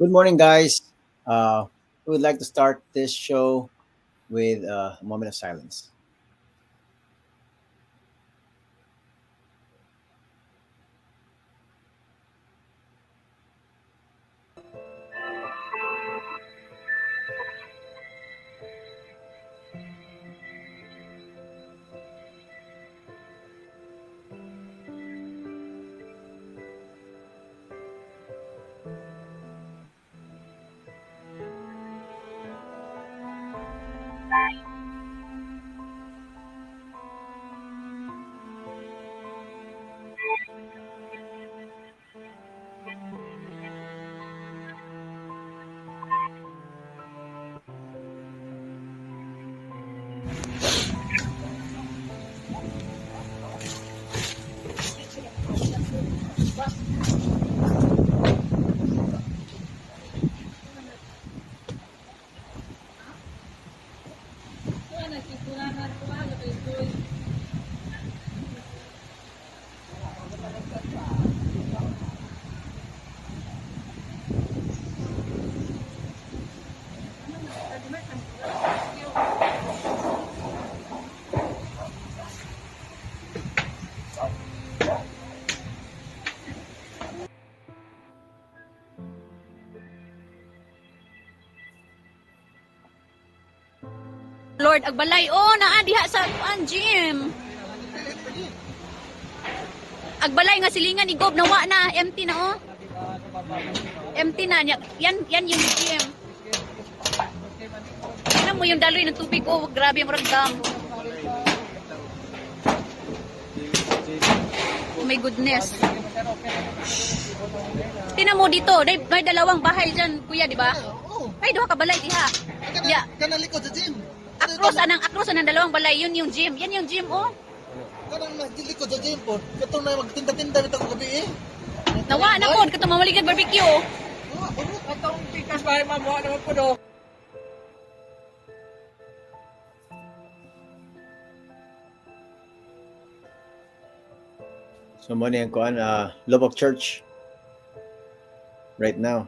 Good morning, guys. We would like to start this show with a moment of silence. Lord, agbalay. Oh, naa diha sa kuan gym. Agbalay nga silingan ni Gob nawa na, empty na oh. Empty na niya. Yan yan yung gym. Tingnan mo yung daloy ng tubig. Oh, grabe ang dam. Oh my goodness. Tingnan mo dito, may dalawang bahay dyan, kuya, di ba? Oo. Ay, duha ka balay diha. Kana Ya. kana likod sa gym. Across anang dalawang balay, yun yung gym. Yan yung gym, oh. Kanang likod sa gym po. Katong na magtinda-tinda bitaw gabi eh. Nawa na po, katong mamaligag barbecue. Oh. Oh, urot. Atong tikas bahay ma'am, wala naman po do. So mo ni ang kuan, Lubbock Church right now.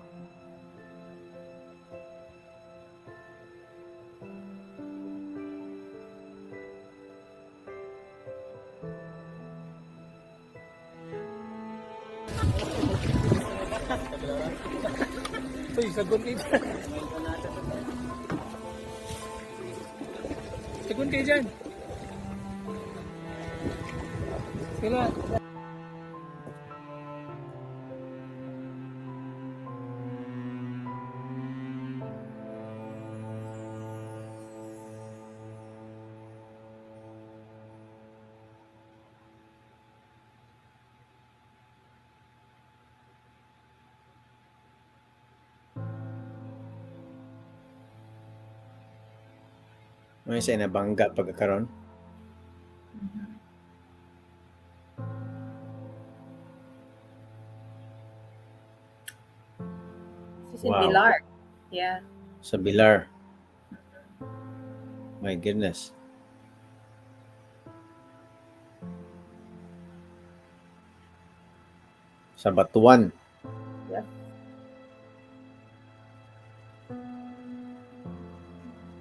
Uy, sagon kayo dyan. Sagon kayo dyan. Sila. Ano siya nabangga pagkakaroon? This is in Wow. Pilar. Yeah. Sa Bilar. My goodness. Sa Batuan. Yeah.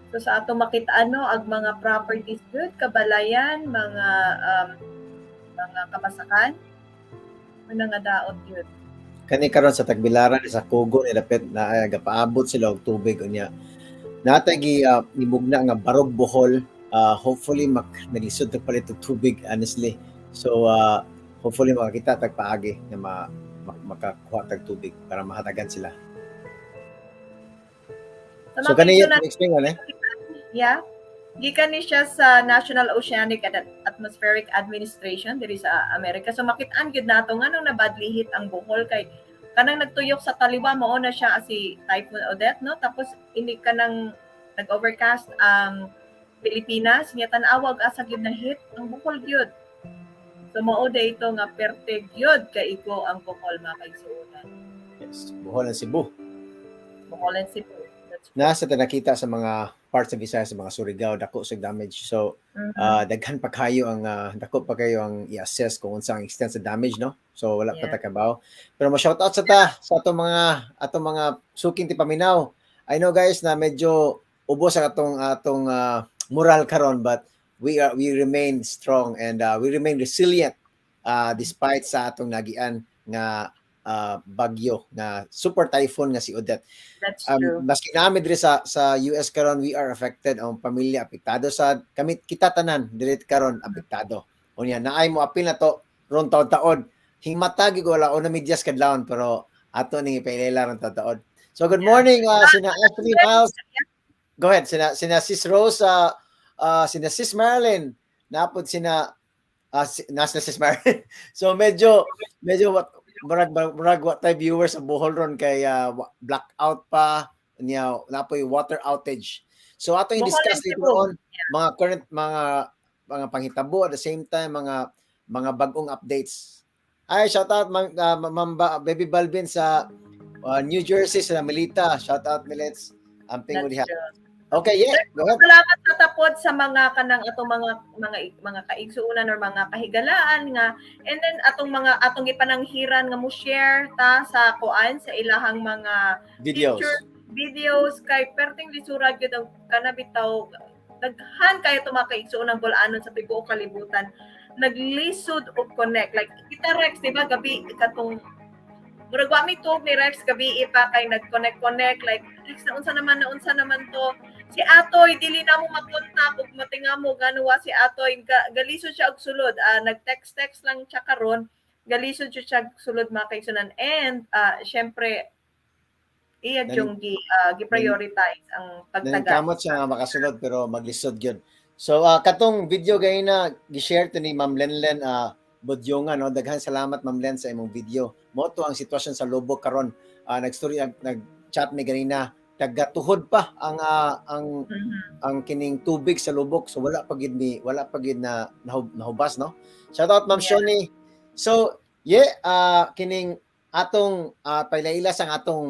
So sa ato makita ano ang mga properties good, kabalayan, mga kamasakan, mga nga daot yun. Kani karon sa Tagbilaran sa Kugo nilapit na ay gapaabot sila og tubig unya. Natay gi nimugna nga Barog Bohol. Hopefully mak naglisod ta palit og tubig, honestly. So hopefully makakita tag paagi nga makakuha tag tubig para mahatagan sila. So, So kani makita na, explain eh? yeah. Gikan ni siya sa National Oceanic and Atmospheric Administration diri sa Amerika. So makitaan gyud nato nganong nabadly hit ang Bohol kay kanang nagtuyok sa taliwa mao na siya si Typhoon Odette, no? Tapos ini kanang nag-overcast ang Pilipinas niya, tan-awag asa gyud na hit ang Bohol gyud. So mao day ito nga perte gyud kay iko ang Bohol, mga kaigsuonan. Yes, Bohol and Cebu. Bohol and Cebu. That's Nasa ta nakita sa mga parts of Visayas, sa mga Surigao, dako sa damage. So daghan pa kayo ang dako pa kayo ang i-assess kung unsa ang extent sa damage, no? So wala pa ta kabaw. Pero mo shout out sa ta sa atong mga suking tipaminaw. I know, guys, na medyo ubos ang atong moral karon, but we remain strong and we remain resilient despite sa atong nagian nga bagyo nga super typhoon nga si Odette. That's true. Maski nami diri sa US karon, we are affected, ang pamilya apektado sa kami, kita tanan diri karon apektado. Unya naay mo apil na to ron taon-taon. Himata gyud wala una medyas kadlawon, pero ato ning ipailela ron taon-taon. So good morning, sina Ashley Miles. Go ahead, sina Sis Rose, sina Sis Marilyn, napod sina nasa Sis Marilyn. So medyo medyo murag wa tay viewers sa Bohol ron kay blackout pa niya, napoy water outage. So atong Bohol i-discuss and later Cebu. On mga current mga panghitabo, at the same time mga bagong updates. Ay, shout out Ma'am Baby Balvin sa New Jersey, sa Melita. Shout out, Milets. Amping That's uliha. true. Okay, yeah, go ahead. Salamat sa tapod sa mga kanang atong mga kaigsuonan or mga kahigalaan nga and then atong mga atong gipananghiran nga mo share ta sa kuan sa ilahang mga Videos. picture, videos kay perting lisura gyud ang kana bitaw. Daghan kayo to mga kaigsuonan bul-anon sa tibuok kalibutan naglisod og connect, like kita Rex, di ba, gabi katong murag wa mi tuog ni Rex gabi pa kay nag-connect connect, like, "Rex, naunsa naman, naunsa naman to?" Si Atoy dili na mo makontak ug matinga mo gano wa si Atoy. Galisod siya og sulod. Nag-text text lang siya karon, galisod siya og sulod, mga kaigsuonan, and syempre iya yung gi-prioritize ang pagtaga. Naningkamot siya nga makasulod pero maglisod gyud. So katong video gay na gi-share to ni Ma'am Lenlen Budyonga, no. Daghan salamat, Ma'am Len, sa imong video. Mo to ang sitwasyon sa Lobo karon. Nag-story nag-chat mi ganina, tagatuhod pa ang ang kining tubig sa lubok, so wala pa gid mi wala pa gid na nahubas, no. Shout out, Ma'am Shoni. So yeah, kining atong pailaila ang atong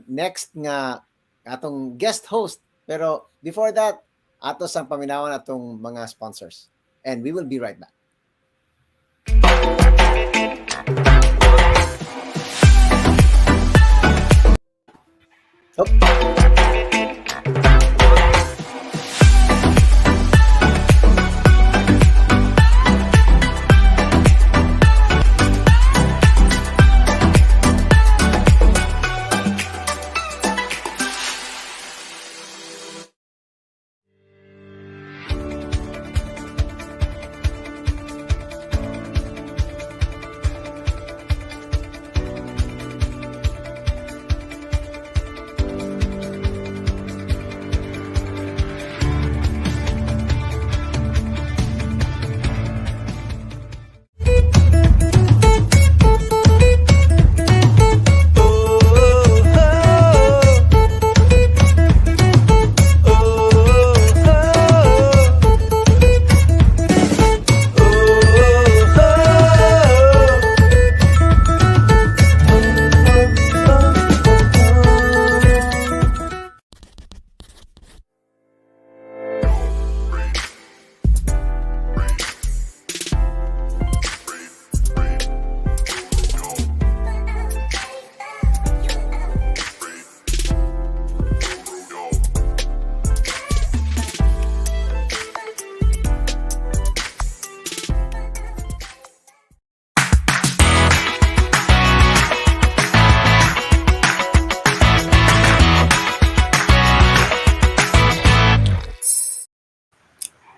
next nga atong guest host, pero before that ato sang paminawan atong mga sponsors and we will be right back. Oh.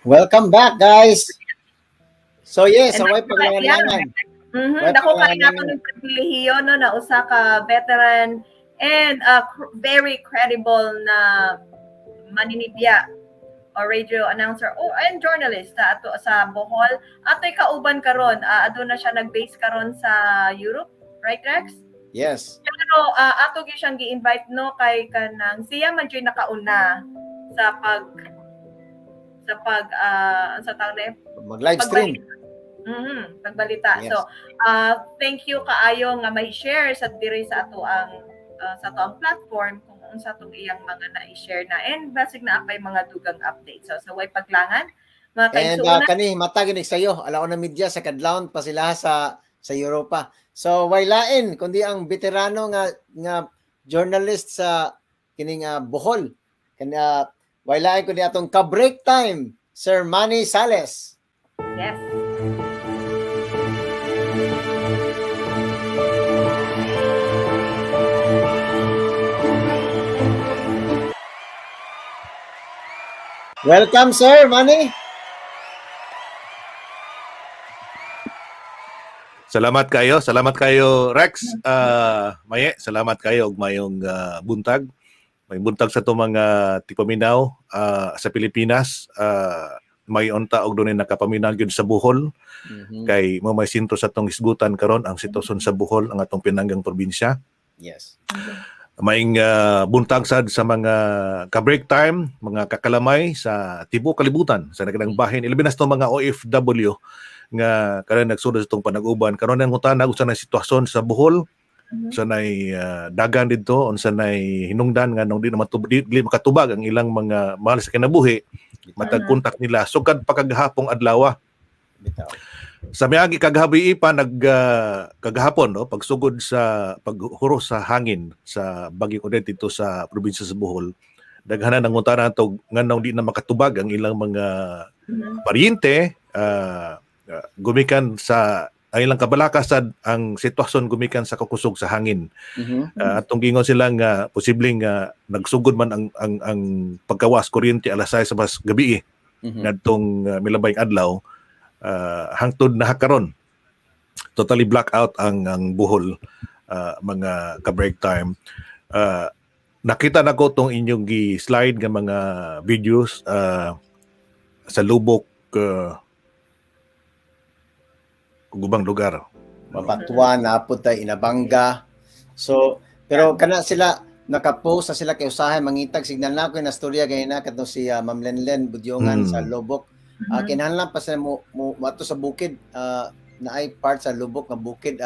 Welcome back, guys. So yes, And away that's paglangan. Well, Dako kay pangalan nato ng pribilehiyo, no, na usa ka veteran and very credible na maninibya or radio announcer or and journalist sa ato sa Bohol. Atoy kauban karon, aduna siya nag-base karon sa Europe, right, Rex? Yes. Pero ato gyud siyang gi-invite, no, kay kanang siya man jud nakauna sa pag sa tawag na Mag-live stream. Pagbalita. Yes. So, thank you kaayo nga may share sa diri sa ato ang platform kung unsa tong iyang mga na-share na and basig na apay mga dugang update. So, sa way paglangan, mga And kaigsuonan, kani mata gini sayo, Alauna Media sa kadlawon pa sila sa Europa. So way lain kundi ang veterano nga nga journalist sa kining Bohol. Kani way lain kundi atong ka-break time, Sir Manny Sales. Yes. Welcome, Sir Manny. Salamat kayo, salamat kayo, Rex. Maye, salamat kayo og mayong buntag. May buntag sa itong mga tipaminaw sa Pilipinas. May unta og dunay nakapaminaw gyud sa Bohol kay mo may sentro sa atong hisgutan karon ang sitwasyon sa Bohol, ang atong pinanggang probinsya. Maing buntag sad sa mga ka-break time, mga kakalamay sa tibuok kalibutan, sa nagkanang bahin, ilabi na sa itong mga OFW nga karon nagsudod sa itong panag-uban. Karon ang ngutana unsa nay sitwasyon sa Bohol, unsa nay dagan didto, unsa nay hinungdan nga nung di na di makatubag ang ilang mga mahal sa kinabuhi, matag kontak nila sukad pa kagahapong adlaw. Bitaw. Sa miagi kagabi pa nag kagahapon, no, pagsugod sa paghuros sa hangin sa Bagyong Odette dito sa probinsya sa Bohol, daghanan ang ngutana to nganong di na makatubag ang ilang mga paryente, gumikan sa ang ilang kabalaka sad ang sitwasyon gumikan sa kakusog sa hangin. Atong gingon sila nga posibleng nagsugod man ang pagkawas kuryente alas 6 sa mas gabi ngadtong milabayng adlaw, hangtod na karon totally blackout ang Bohol, mga ka-break time. Nakita na ko tong inyong gi-slide nga mga videos sa Lubok ug ubang lugar. Mapatwa na po tay Inabanga. So, pero kana sila naka-post na sila kay usahay mangitag signal na ko na storya gay na kadto si Ma'am Lenlen Budyongan sa Lobok. Kinahanglan pa sila mo mato sa bukid, na ay part sa Lobok nga bukid,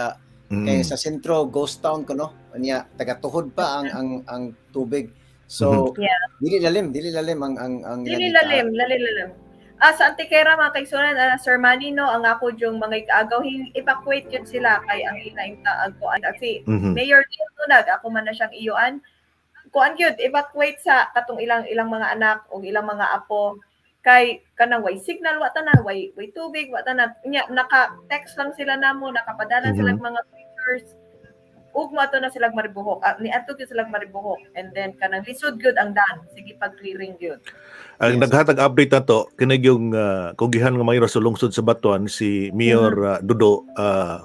kay sa sentro ghost town kuno niya, tagatuhod pa ang tubig. So dili lalim ang ilang Dili lalim, lalim lalim. Sa Antiquera, mga kaigsuonan, Sir Manny, no, ang ako yung mga igaagaw, evacuate yun sila kay ang ila taag ko. Si Mayor Neil Nunag, ako man na siyang iyuan. Kuan gyud, evacuate sa katong ilang ilang mga anak o ilang mga apo kay kanang way signal, wa tanan, way tubig, wa tanan. Nya naka-text lang sila namo, nakapadala sila mga pictures ug mo ato na silang Maribojoc. Ni adto gyud silang Maribojoc and then kanang lisod gyud ang dan, sige pag clearing gyud. Ang naghatag update na to kini yung kugihan nga mayor sa lungsod sa Batuan, si Mayor Dudo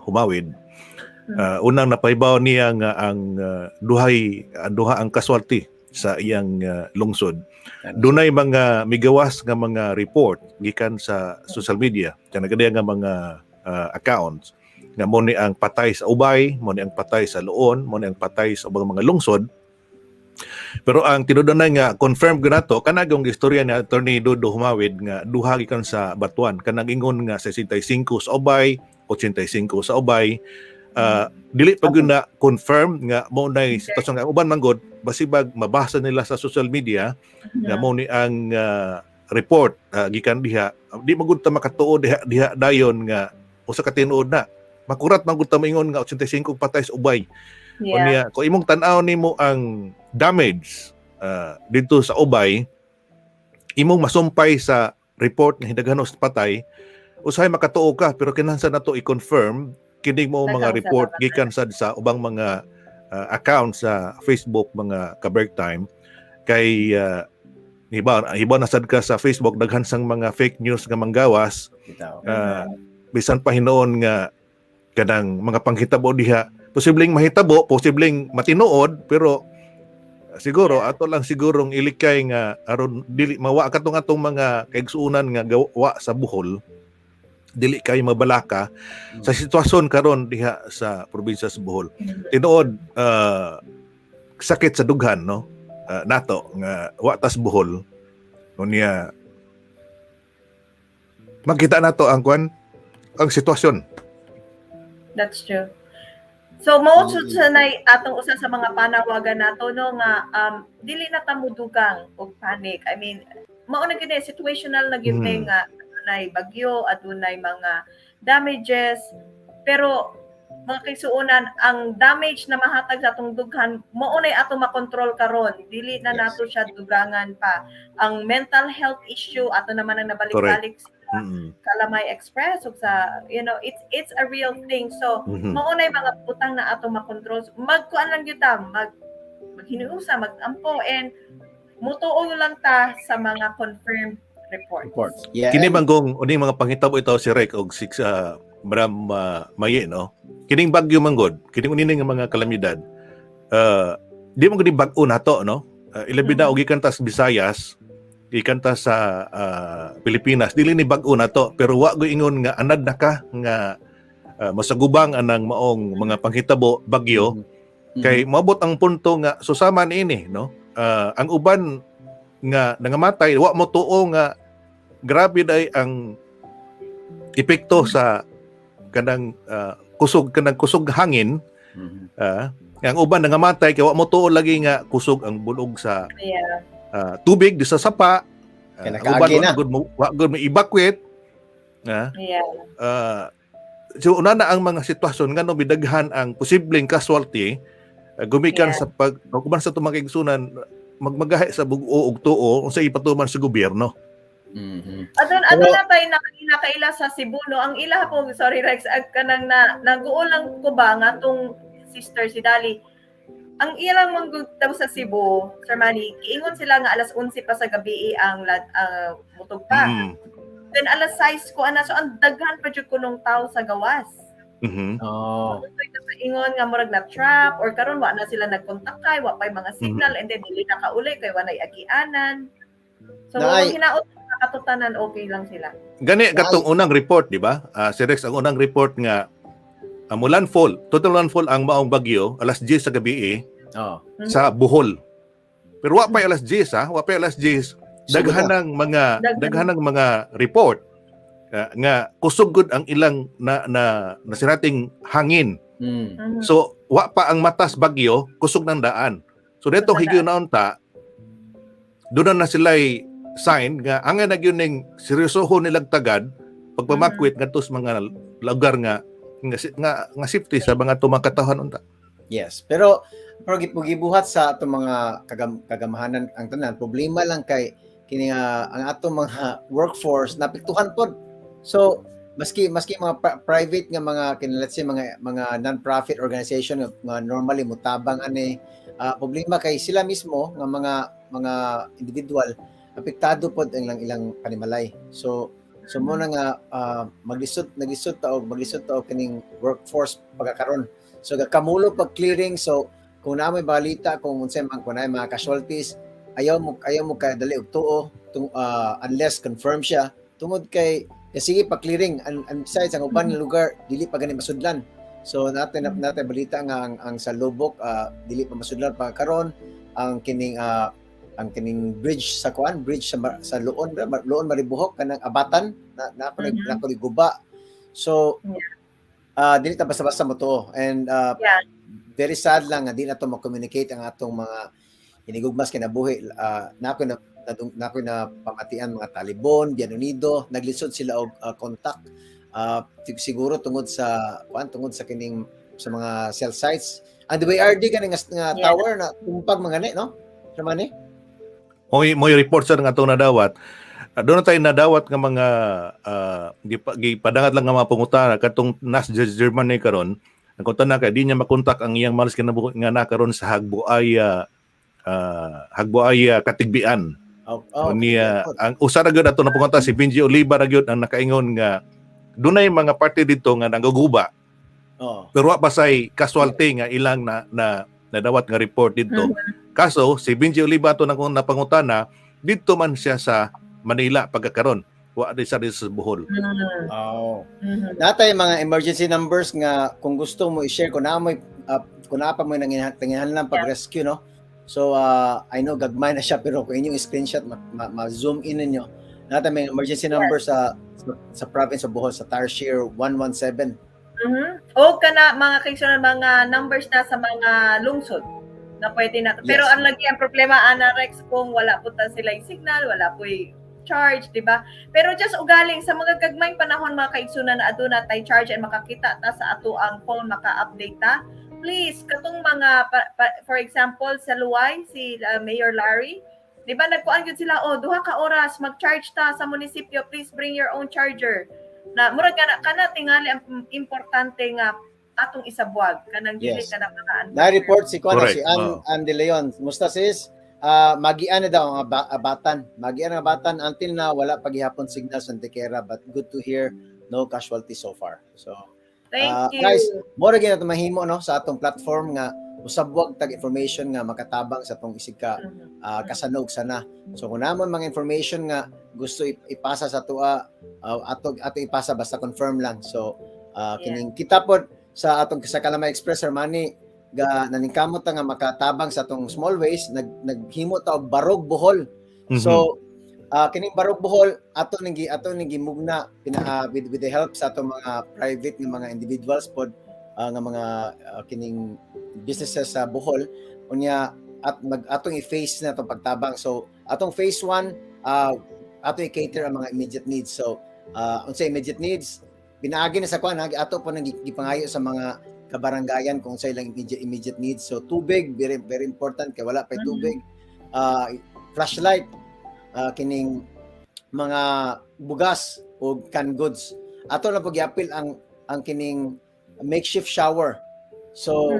Humawid. Unang napahibaw niya nga ang duhay duha ang casualty sa iyang lungsod. Dunay mga migawas nga mga report gikan sa social media kanang nga mga accounts nga mo ni ang patay sa Ubay, mo ni ang patay sa Loon, mo ni ang patay sa ubang mga lungsod. Pero ang tinuod na nga confirm ganato kanagong istorya ni Attorney Dodo Humawid nga duha gikan sa Batuan, kanang ingon nga 65 sa Ubay, 85 sa Ubay. Dili pa gyud na confirm nga mo nay sitwasyon nga uban man gud basibag mabasa nila sa social media nga mo ni ang report gikan diha, di man gud ta makatuo diha diha dayon nga usa ka tinuod na makurat man gud ta maingon nga 85 patay sa Ubay. Unya, kung imong tan-aw nimo ang damage dito sa Ubay, imong masumpay sa report nga hidaghanon sa patay, usahay makatuo ka pero kinahanglan nato i-confirm kini mo mga Daghang report salamat. gikan sad sa ubang mga account sa Facebook, mga ka-break time, kay hiba hiba na sad ka sa Facebook, daghan sang mga fake news nga manggawas. Bitaw. Bisan pa hinuon nga kanang mga panghitabo diha posibleng mahitabo, posibleng matinuod, pero siguro ato lang sigurong ilikay nga aron dili mawa katong atong mga kaigsuonan nga gawa sa Bohol, dili kay mabalaka sa sitwasyon karon diha sa probinsya sa Bohol. Tinuod, sakit sa dughan, no, nato nga wa tas Bohol. Unya makita nato ang kwan, ang sitwasyon. That's true. So mao jud sa nay atong usa sa mga panawagan nato, no, nga dili na ta mudugang og panic. I mean, mao na gyud eh, situational na gyud nga adunay bagyo, adunay mga damages, pero mga kaigsuonan, ang damage na mahatag sa atong dughan mao nay ato makontrol karon. Dili na nato siya dugangan pa. Ang mental health issue ato naman ang nabalik-balik sa Kalamay Express ug sa it's a real thing. So mao nay mga butang na ato makontrol. Magkuan lang gyud ta, maghinuusa, magampo and mutuo lang ta sa mga confirmed reports. Reports. Yeah. Kini manggong uning mga panghitabo ito si Rek og si Madam Maye, no. Kining bagyo manggod, kining uning nga mga kalamidad. Di man gud bag-o nato, no. Ilabi na og gikan ta sa Visayas, gikan ta sa Pilipinas, dili ni bag-o nato, pero wa go ingon nga anad na ka nga masagubang anang maong mga panghitabo, bagyo, kay moabot ang punto nga susama niini, no. Ang uban nga nangamatay wa mo tuo nga grabe day ang epekto sa kanang kusog hangin. Ang uban nangamatay kay wa mo tuo lagi nga kusog ang bulog sa tubig di sa sapa. Kay Ang nakaagi uban wa na. gud mo wa gud mo evacuate. So una na ang mga sitwasyon ngano bidaghan ang posibleng casualty, gumikan sa pag uban sa tumang kaigsunan magmagahi sa bug-o og tuo unsa ipatuman sa gobyerno. Adun na tayo nakaila sa Cebu, no. Ang ila po, sorry Rex, ag kanang na naguo lang ko ba nga tong sister si Dali. Ang ilang manggugtaw sa Cebu, Sir Manny, giingon sila nga alas 11 pa sa gabi ang mutug pa. Then alas 6 ko ana, so ang daghan pa jud kunong tao sa gawas. So sa ingon nga murag na trap or karon wa na sila nagkontak kay wa pay mga signal and then dili na kauli kay wa nay agianan. So hinaot sa katutanan okay lang sila. Gani katong unang report, di ba? Si Rex, ang unang report nga mo landfall, total landfall ang maong bagyo alas 10 sa gabi eh, sa Bohol. Pero wa pa alas 10 ha, wa pa alas 10. Daghan ng mga Daghan. daghan ng mga report nga kusog gud ang ilang na na nasirating hangin. So wa pa ang matas bagyo, kusog ng daan. So dito Kusog ng higyo na unta, doon na sila'y sign nga angay na gyud ning seryosohon nilang tagad pagpamakwit ngadto sa mga lugar nga nga, nga, nga safety sa mga tumakatahan unta. Yes, pero pero gibuhat sa atong mga kagamahanan ang tanan. Problema lang kay kini nga ang atong mga workforce napiktuhan pod. So maski maski mga private nga mga kini, let's say mga non-profit organization nga normally mutabang ani, problema kay sila mismo nga mga individual apektado pod ang ilang ilang panimalay. So mo na nga maglisod naglisod ta og maglisod ta og kining workforce pagkakaron. So gakamulo pag clearing, so kung naa may balita kung unsay man kung naay mga casualties, ayaw mo kay dali og tuo tung, unless confirm siya tungod kay sige pa clearing and besides ang uban nga lugar dili pa gani masudlan. So natin natin balita nga ang sa Lubok dili pa masudlan pa karon ang kining ang kining bridge sa kuan, bridge sa sa Loon ba? Loon Maribuhok, kanang Abatan na na ako na ako guba. So dili ta basta-basta mo tuo and very sad lang nga di na to ma-communicate ang atong mga hinigugmas kinabuhi. Na ako na na ako na pamatian mga Talibon, Bien Unido, naglisod sila og contact siguro tungod sa kuan, tungod sa kining sa mga cell sites. Ang DYRD kani nga tower na tumpag mga ni, no? Sa ni? Mo'y report sa nga atong nadawat. Doon na tayo nadawat nga mga gipadangat lang nga mga pangutana katong nas Germany karon. Ang kunta na kay di niya makontak ang iyang malas kinabuhi nga nakaron sa Hagbuay Katigbian. Oh, Niya ang usa ra gyud ato napunta, si Benji Oliva ra gyud ang nakaingon nga dunay mga parte dito nga nagaguba pero wa pa say casualty nga ilang na na nadawat nga report dito. Kaso si Benji Oliva ato nang napangutana, didto man siya sa Manila pagkakaron. Wa di sa sa Bohol. Oh. Natay mga emergency numbers nga kung gusto mo i-share kung naa pa mo nanginahanglan pag-rescue, no. So I know gagmay na siya, pero kung inyong screenshot, ma-zoom in ninyo. Natay may emergency number sa province of Bohol sa Tarsier, 117. O kana mga kaigsuonan, mga numbers na sa mga lungsod na pwede na. Pero ang lagi ang problema ana, Rex, kung wala po ta sila yung signal, wala po charge, di ba? Pero just ugaling sa mga gagmayng panahon, mga kaigsuonan, na aduna tay charge and makakita ta sa ato ang phone, maka-update ta. Please, katong mga for example sa Luway, si Mayor Larry, di ba nagkuan gyud sila, "Oh, 2 ka oras mag-charge ta sa munisipyo, please bring your own charger." Na murag kana kana tingali ang importante nga atong isabwag kanang dili kana mga Na-report si kuan, si Ann, Oo. Ann De Leon. Musta, sis? Magian na daw ang abatan. Magian ang abatan until na wala pagihapon signal sa Antequera, but good to hear no casualty so far. So Thank you. Guys, mao ra gyud nato mahimo, no, sa atong platform nga usabwag tag information nga makatabang sa atong isig ka kasanog sana. So kung naa moy mga information nga gusto ipasa sa atoa, ato ato ipasa basta confirm lang. So kining kita pod sa atong sa Kalamay Express, Sir Manny, ga naningkamot ta nga makatabang sa atong small ways, naghimo ta og Barog Bohol. So kining Barog Bohol ato ning gimugna pina, with the help sa atong mga private nga mga individuals pod, nga mga kining businesses sa Bohol unya at mag atong i-phase na atong pagtabang. So atong phase 1, ato i-cater ang mga immediate needs. So unsa immediate needs? Pinaagi na sa kuan, ato po nang gipangayo sa mga kabarangayan kung sa ilang immediate needs. So tubig, very very important kay wala pa tubig. Flashlight, kining mga bugas o canned goods. Ato na pag giapil ang kining makeshift shower. So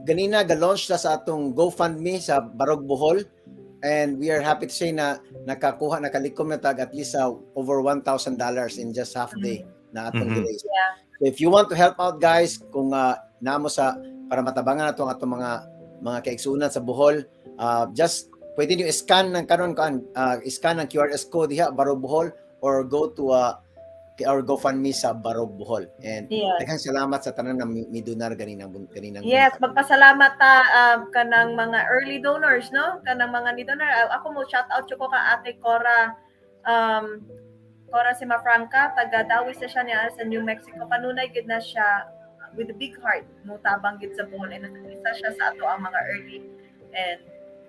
ganina ga-launch na sa atong GoFundMe sa Barog Bohol and we are happy to say na nakakuha, nakalikom na tag at least sa over $1,000 in just half day na atong gi-raise. So if you want to help out, guys, kung namo sa para matabangan nato ang atong mga kaigsunan sa Bohol, just pwede niyo scan ng kanon kan scan ng QRS code diha Barog Bohol or go to our GoFundMe sa Barog Bohol. And daghang salamat sa tanan nga midonar ganinang Yes, buntag. Magpasalamat ta kanang mga early donors, no? Kanang mga ni donor. Ako mo shout out ko ka Ate Cora, Cora Simafranca, taga Dawis na siya niya sa New Mexico. Kanunay gid na siya with a big heart mo tabang gid sa Bohol and isa siya sa ato ang mga early and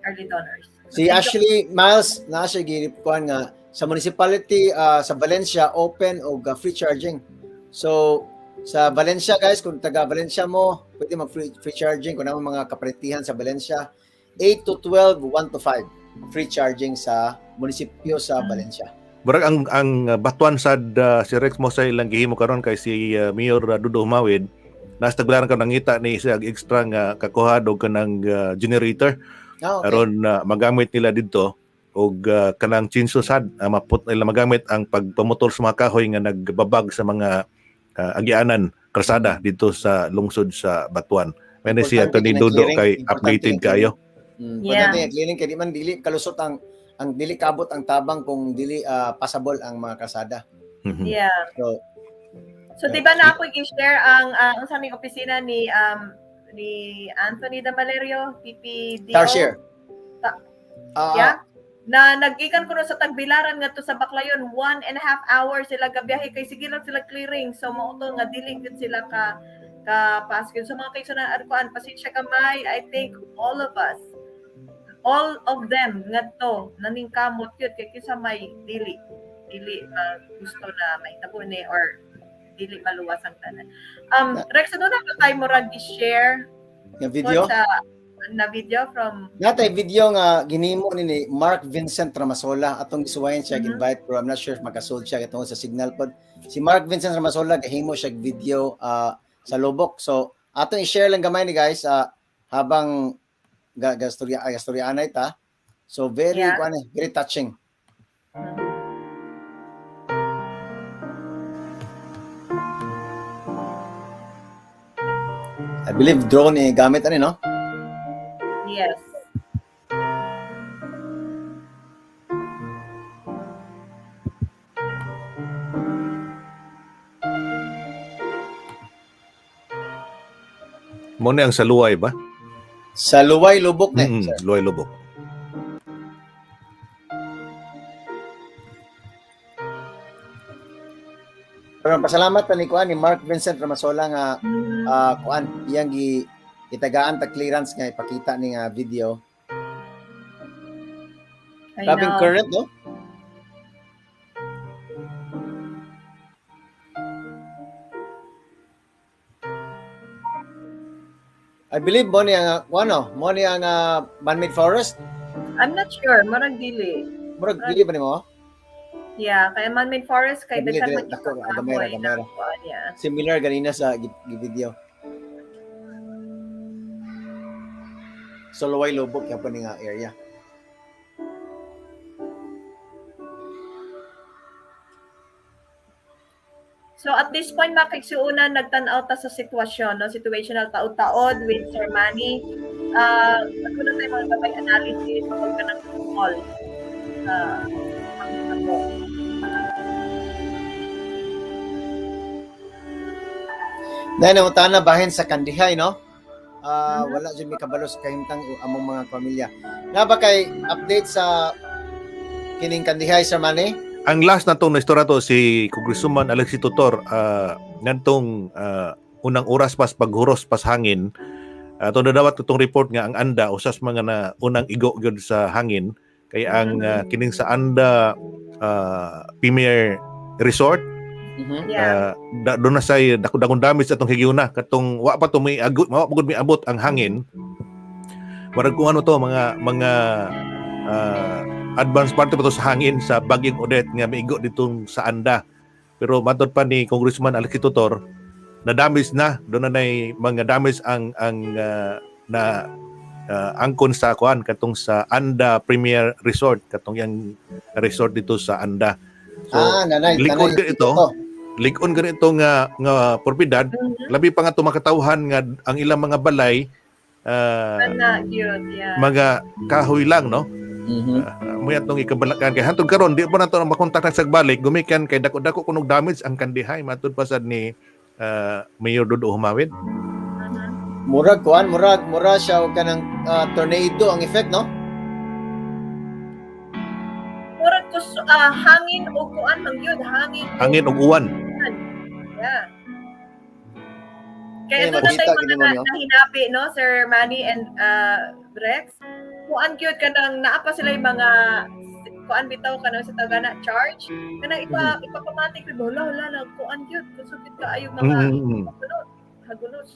early donors. Si Ashley Miles na siya giripkuan nga sa municipality sa Valencia open og free charging. So sa Valencia, guys, kung taga Valencia mo, pwede mag free charging kung ano mga kaparetihan sa Valencia, 8 to 12, 1 to 5 free charging sa munisipyo sa Valencia. Murag ang Batuan sad, si Rex, mo sa ilang gihimo karon kay si Mayor Dudo Humawid nasa Tagbilaran ka nangita ni siya og extra nga kakuha og kanang generator aron magamit nila didto og kanang chainsaw sad, maput nila magamit ang pagpamutol sa mga kahoy nga nagbabag sa mga agianan kalsada dito sa lungsod sa Batuan. May na si Importante Atty. kinang Dudo clearing, kay importante updated ang kayo. Importante ang clearing kay di man dili kalusot ang dili kabot ang tabang kung dili passable ang mga kalsada. So So di ba na ako i-share ang sa aming opisina ni Anthony Damalerio, PPDO. Tarsier. Yeah. Na naggikan kuno sa Tagbilaran ngadto sa Baclayon, 1.5 hours sila gabiyahe kay sige lang sila clearing. So mao to nga dili gyud sila ka pass. So mga kaigsuonan, kuan, pasensya kamay. I think all of us, all of them ngadto naningkamot gyud kay kinsa may dili gusto na mahitabo ni or dili maluwas ang tanan. Rex, ano na ba tayo murag i-share Nga video? sa na video from Natay video nga ginimo ni Mark Vincent Ramasola, atong gisuwayan siya invite, pero I'm not sure if makasulod siya tungod sa signal pod. Si Mark Vincent Ramasola gahimo siya og video sa Lobok. So atong i-share lang gamay ni, guys, habang gastorya ay gastorya anay ta. So very kuan eh, very touching. I believe drone eh gamit ani, no? Yes. Mo ni ang sa Luway ba? Sa Luway Lubok na, sir. Luway Lubok. Pero pasalamat ta ni kuan ni Mark Vincent Ramasola nga kuan iyang gi itagaan ta clearance nga ipakita ni nga video. I Grabing know. current, no? I believe mo ni ang kuan no, mo ni ang man-made forest. I'm not sure. Murag dili. Murag dili ba nimo? Yeah, kaya man-made forest kay Dili, daghan dili. man yung Dako, mga gamay ra, kahoy gamay na ra. kuan, yeah. Similar ganina sa gi video. So Luway Lubok yapon ni nga area. So at this point, mga kaigsuonan, nagtan-aw ta sa sitwasyon, no? Situational taod-taod with Sir Manny. Naguna tayo mga gabay analysis, pag ka ng call. Ako. Dahil nangutana bahin sa Kandihay, no? Wala jud mi kabalo sa kahimtang among mga pamilya. Na ba kay update sa kining Kandihay, Sir Manny? Ang last na tong naistorya to si Congresswoman Alexi Tutor, ngadtong unang oras pas paghuros pas hangin, ato nadawat itong report nga ang Anda usas mga na unang igo gyud sa hangin kay ang kining sa Anda Premier Resort. Doon na say dako-dakong damage atong higiuna katong wa pa to may agot, wa pa gud may abot ang hangin. Murag kung ano to mga mga advance party pa to sa hangin sa Bagyong Odette nga miigo ditong sa Anda. Pero matod pa ni Congressman Alexi Tutor, na damage na doon na nay mga damage ang ang na angkon sa kuan katong sa Anda Premier Resort, katong yang resort dito sa Anda. So nanay, likod nanay, ito. Lig-on ganito nga nga propiedad, labi pa nga tumakatawhan nga ang ilang mga balay Ana, gyud, yeah. mga kahoy lang, no? Mo atong ikabalakan kay hantod karon di pa nato makontak sa balik gumikan kay dako-dako kunog damage ang Kandihay matud pa sad ni Mayor Dodo Humawid. Murag kuan, murag mura siya og kanang tornado ang effect, no? Murag kus hangin o kuan man gyud, hangin. Hangin ug uwan. Yeah. Kaya Eh, ito na makita tayo mga gini mo, no? nahinapi, no, Sir Manny and Rex. Kuan gyud kanang naa pa sila yung mga kuan bitaw kanang sa tagana charge kanang ipapamatik ba wala wala na kuan gyud kusog gyud kaayo mga hagulos hagulos.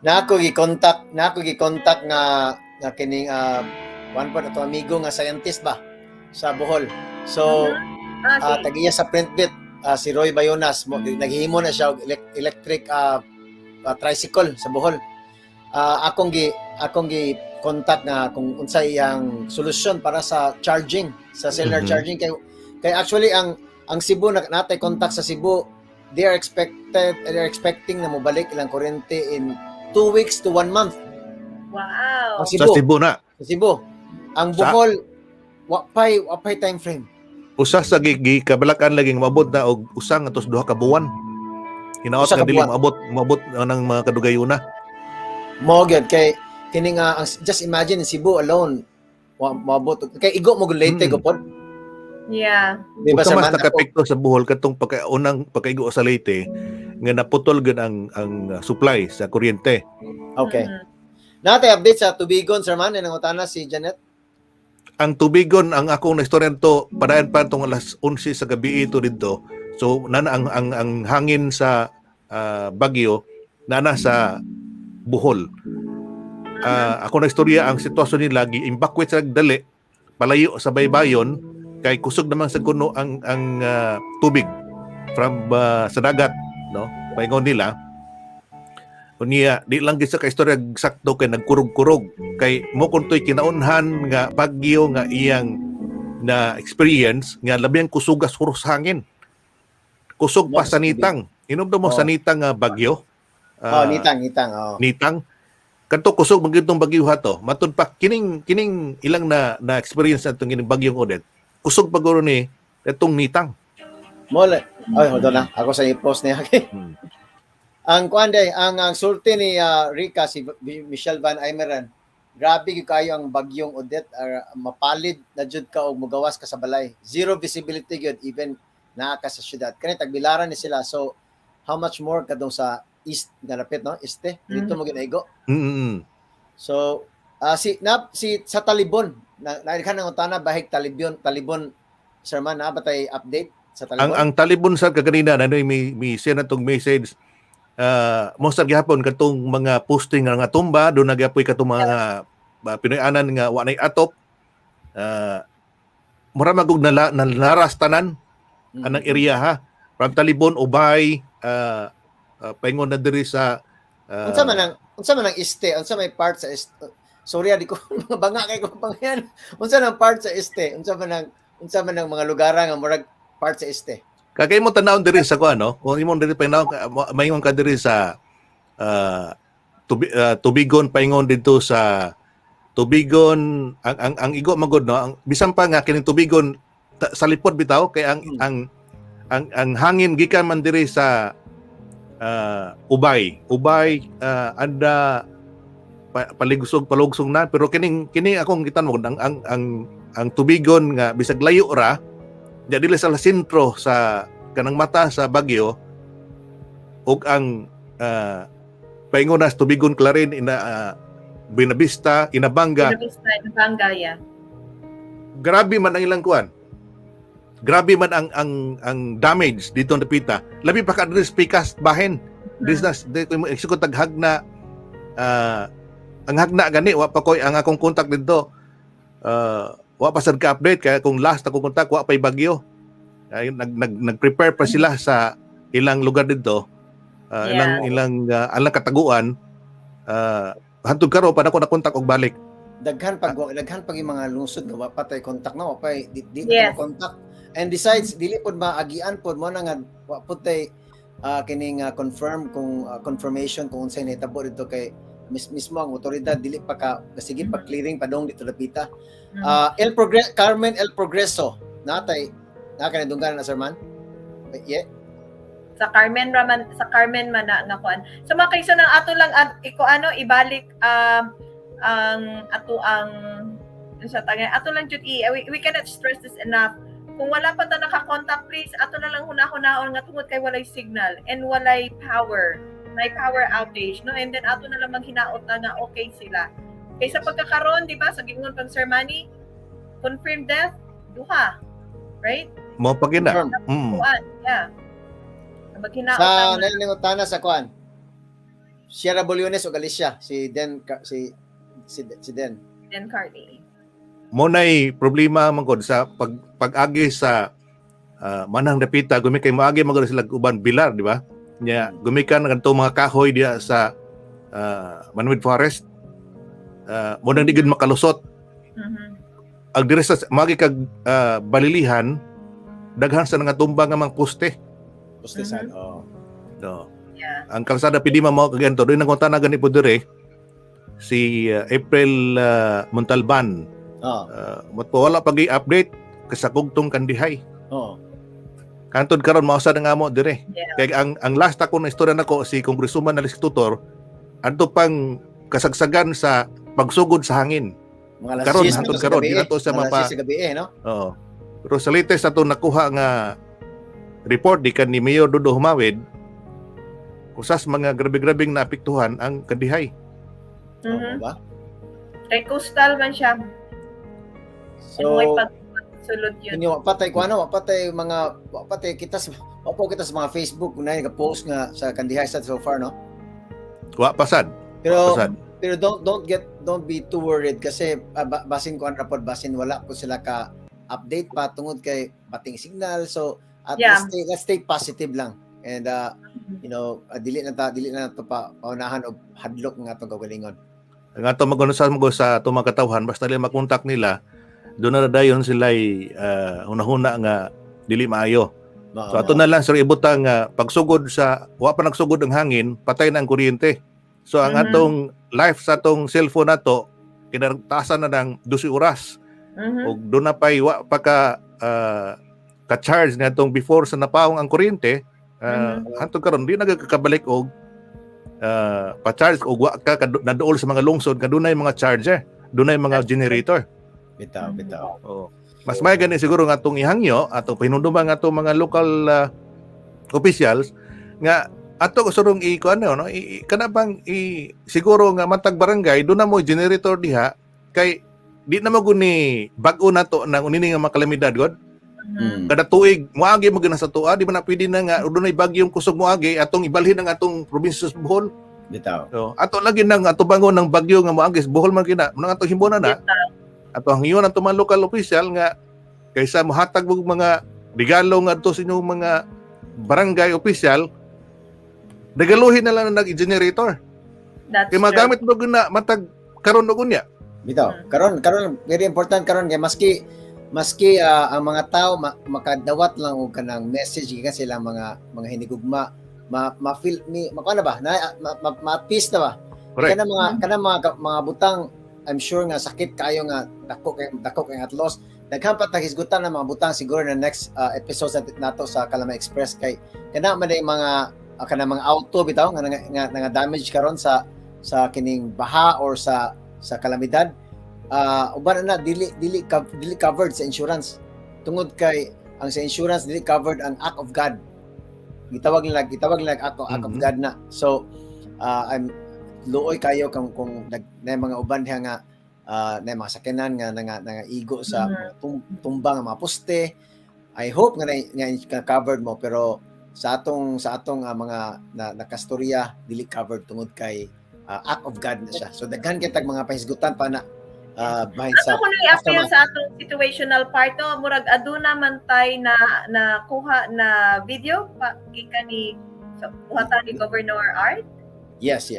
Na ako gi-contact nga nga kining kuan pa ato amigo nga scientist ba sa Bohol. So tagiya sa Printbit, si Roy Bayonas mo, naghihimo na siya og electric tricycle sa Bohol. Akong gi contact na kung unsay iyang solusyon para sa charging sa cellular charging kay kay actually ang Cebu na natay contact sa Cebu, they are expecting na mobalik ilang kuryente in 2 weeks to 1 month. Ang Sa Cebu, Cebu na. sa Cebu. Ang Bohol wa pay time frame. Usa sa gikabalakan lagi nga maabot na og usa ngadto sa 2 ka buwan. Hinaot Usa nga ka dili buwan. maabot maabot ng mga kadugayuna. Mo gyud kay kini nga just imagine in Cebu alone wa maabot kay igo mo gud Leyte gupod. Di ba Usa sa mas man ako, nakapekto sa Bohol katong pagka unang pagkaigo sa Leyte nga naputol gyud ang supply sa kuryente. Okay. Natay update sa Tubigon, Sir Man, nangutana si Janet. Ang Tubigon, ang akong naistorya to padayon pa tong alas 11 sa gabi ito didto. So nana ang ang hangin sa Bagyo nana sa Bohol. Ako na istorya ang sitwasyon nila gi-evacuate sa dali palayo sa baybayon kay kusog naman sa kuno ang ang tubig from sa dagat, no, paingon nila. Unya, di lang gid sa ka istorya sakto kay nagkurog-kurog kay mo kun to'y kinaunhan nga bagyo nga iyang na experience nga labi ang kusugas huros hangin. Kusog pa sa nitang. Inom mo sa nitang nga bagyo. Oh, Ah, nitang, nitang, oh. Nitang. Kadto kusog man gyud tong bagyo hato. Matud pa kining kining ilang na na experience atong kining bagyong Odette. Kusog pa guro ni itong nitang. Mo ay, hold on na. Ako sa i-post niya. Okay. Ang kuan day, ang sulti ni Rica, si Michelle Van Aymeren. Grabe gyud kayo ang bagyong Odette, mapalid na jud ka og mugawas ka sa balay. Zero visibility gyud even naa ka sa syudad. Kani tagbilaran ni sila. So how much more kadtong sa east nga lapit, no? Este dito mo ginaigo. So si na si sa Talibon na na ng utana bahig Talibon Talibon, Sir Man, na ba tay update sa Talibon? Ang Talibon sa kaganina na mi send atong message, mo sa gihapon katong mga posting nga nga tumba do nagyapoy katong mga Pinoy-anan nga wa nay atop, mura magug nala, nalaras tanan anang area ha, from Talibon, Ubay, paingon na diri sa Unsa man ang este, unsa may part sa este? Sorry, ah, di ko mga banga kay ko pangyan. Unsa nang part sa este? Unsa man ang mga lugar nga murag part sa este? Kay mo tanawon diri sa kuan, no, kung imong diri painawon maingon ka diri sa Tubigon, paingon didto sa Tubigon, ang igo magod, no, ang bisan pa nga kining Tubigon sa lipod bitaw kay ang ang hangin gikan man diri sa Ubay Ubay, anda paligusog palugsong na, pero kining kini akong gitan mo ang Tubigon nga bisag layo ra diya dili sa sentro sa kanang mata sa bagyo ug ang paingon na sa Tubigon, Clarin, ina Buenavista, Inabanga. Buenavista, Inabanga, yeah. Grabe man ang ilang kuan, grabe man ang damage dito na pita, labi pa ka diri sa pikas bahin this na di ko mo execute tag hagna, ang hagna gani wa pa koy ang akong contact didto, wa pa sad ka-update kaya kung last akong contact wa pay bagyo. Ay, nag nag nag-prepare pa sila sa ilang lugar didto, ilang ilang alang kataguan, hantod karon pa nako na contact og balik. Daghan pag yung mga lungsod nga wa pa tay contact na, wa pa di contact. And besides, dili pod maagian pod mo na nga wa pod tay kining confirm kung confirmation kung unsay nahitabo dito kay mismo ang otoridad dili pa ka sige pa clearing padong dito lapita. El Progreso, Carmen El Progreso, natay na kanidunggan na, Sir Man? Yeah. Sa Carmen raman, sa Carmen man na nga kuan. So mga kaysa ng ato lang at iko ano ibalik ang ato ang sa tagay ato lang jud i we cannot stress this enough. Kung wala pa ta naka-contact, please ato na lang huna-hunaon nga tungod kay walay signal and walay power, may power outage, no, and then ato na lang maghinaot na nga okay sila. Kay sa pagkakaroon, di ba, sa giingon pang Sir Manny, confirmed death duha, right? Mo pa gina. Confirm. Kuan, yeah, maghinaot Sa na naningutana sa kuan. Sierra Boliones o Galicia si Den si si, si Den. Den Carney. Mo nay problema man gud sa pag-agi sa manang dapita gumi kay moagi man gud sila uban bilar, di ba? Nya gumikan kadto mga kahoy diya sa Manwid Forest, mo nang di gud makalusot. Ang diri sa moagi kag Balilihan, daghan sa nga tumba nga mga poste. Pustisan. Oh. No. Ang kalsada pidi mao kaganto doon ang na gani po dire si April Montalban. Mo wala pag i-update kasakog tong Kandihay. Kantod karon mao sa nga mo dire. Kay ang last ako na istorya nako si Congresswoman Alice Tutor adto pang kasagsagan sa pagsugod sa hangin. Mga alas Karon, 10 na hantod to sa karon, gabi di na to sa eh. Mga alas 10 sa gabi eh, no? Oo. Pero sa latest ato nakuha nga report di kan ni Mayor Dodo Humawid, usas mga grabe-grabeng naapektuhan ang Kandihay. Oo ba? Kay coastal man siya. So, may pagsulod yun. Inyo wa patay ko ano, wa patay mga wa patay kita sa wa pa kita sa mga Facebook na nag-post nga sa Kandihay sa so far, no? Wa pasad. Pero Pasad. Pero don't be too worried kasi basin ko ang report, basin wala po sila ka update pa tungod kay bating signal, so at least stay, let's stay positive lang. And dili na to pa paunahan og hadlok nga atong kaugalingon. Ang ato mag sa mo sa atong mga katawhan, basta nila makontak nila, doon na dayon sila hunahuna nga dili maayo. Mao, So ato mao. na lang, sir, ibutang nga pagsugod sa wa pa nagsugod ang hangin, patay na ang kuryente. So ang atong life sa atong cellphone nato kinataasan na ng 12 oras. Og doon na pay wa pa ka charge na atong before sa napawong ang kuryente, hantod karon di nagkakabalik og pa-charge og wa ka naduol sa mga lungsod kadunay mga charger, dunay mga generator. Bitaw, bitaw. Oo. Mas may gani siguro nga atong ihangyo, atong pahinumduman nga atong mga local officials nga ato surong i kuan ano no kana bang i, siguro nga matag barangay doon na mo generator diha kay di na mo guni bag-o nato nang unini nga mga kalamidad god. Kada tuig moagi mo gina sa tuwa, di ba na pwede na nga dunay bagyong kusog moagi atong ibalhin ang atong probinsya sa Bohol? Bitaw. So, ato lagi nang ato bangon ng bagyo nga moagi sa Bohol man kina nang atong himbona na ato ang hiyon ato mga local official nga kaysa mohatag og mga regalo ngadto sa inyong mga barangay official, regaluhin na lang na nag-generator That's kay true. magamit mo gyud na matag karon og unya. Bitaw. Karon karon very important karon kay maski maski ang mga tao makadawat lang og kanang message gikan sila mga hinigugma, ma, ma-feel mi makuha na ba na ma-peace na ba? Correct. Kanang mga butang, I'm sure nga sakit kayo nga dako kay at loss. Daghan pa tag hisgutan ng mga butang siguro na next episode sa nato sa Kalama Express kay kana man day mga kanang mga auto bitaw nga damage karon sa kining baha or sa kalamidad, uban na dili covered sa insurance tungod kay ang sa insurance dili covered ang act of God. Gitawag nila act of God na. So I'm luoy kayo kung na mga uban diha nga na mga sakyanan nga igo sa mga tumbang nga mga poste. I hope nga covered mo, pero sa atong mga na, nakastorya dili covered tungod kay act of God na siya. So daghan kay tag mga pahisgutan pa na bahin sa Ato ko na i-appeal aftermath. sa atong situational part no, murag aduna man tay na nakuha na video pa gikan ni so, buhatan ni Governor Art. Yes.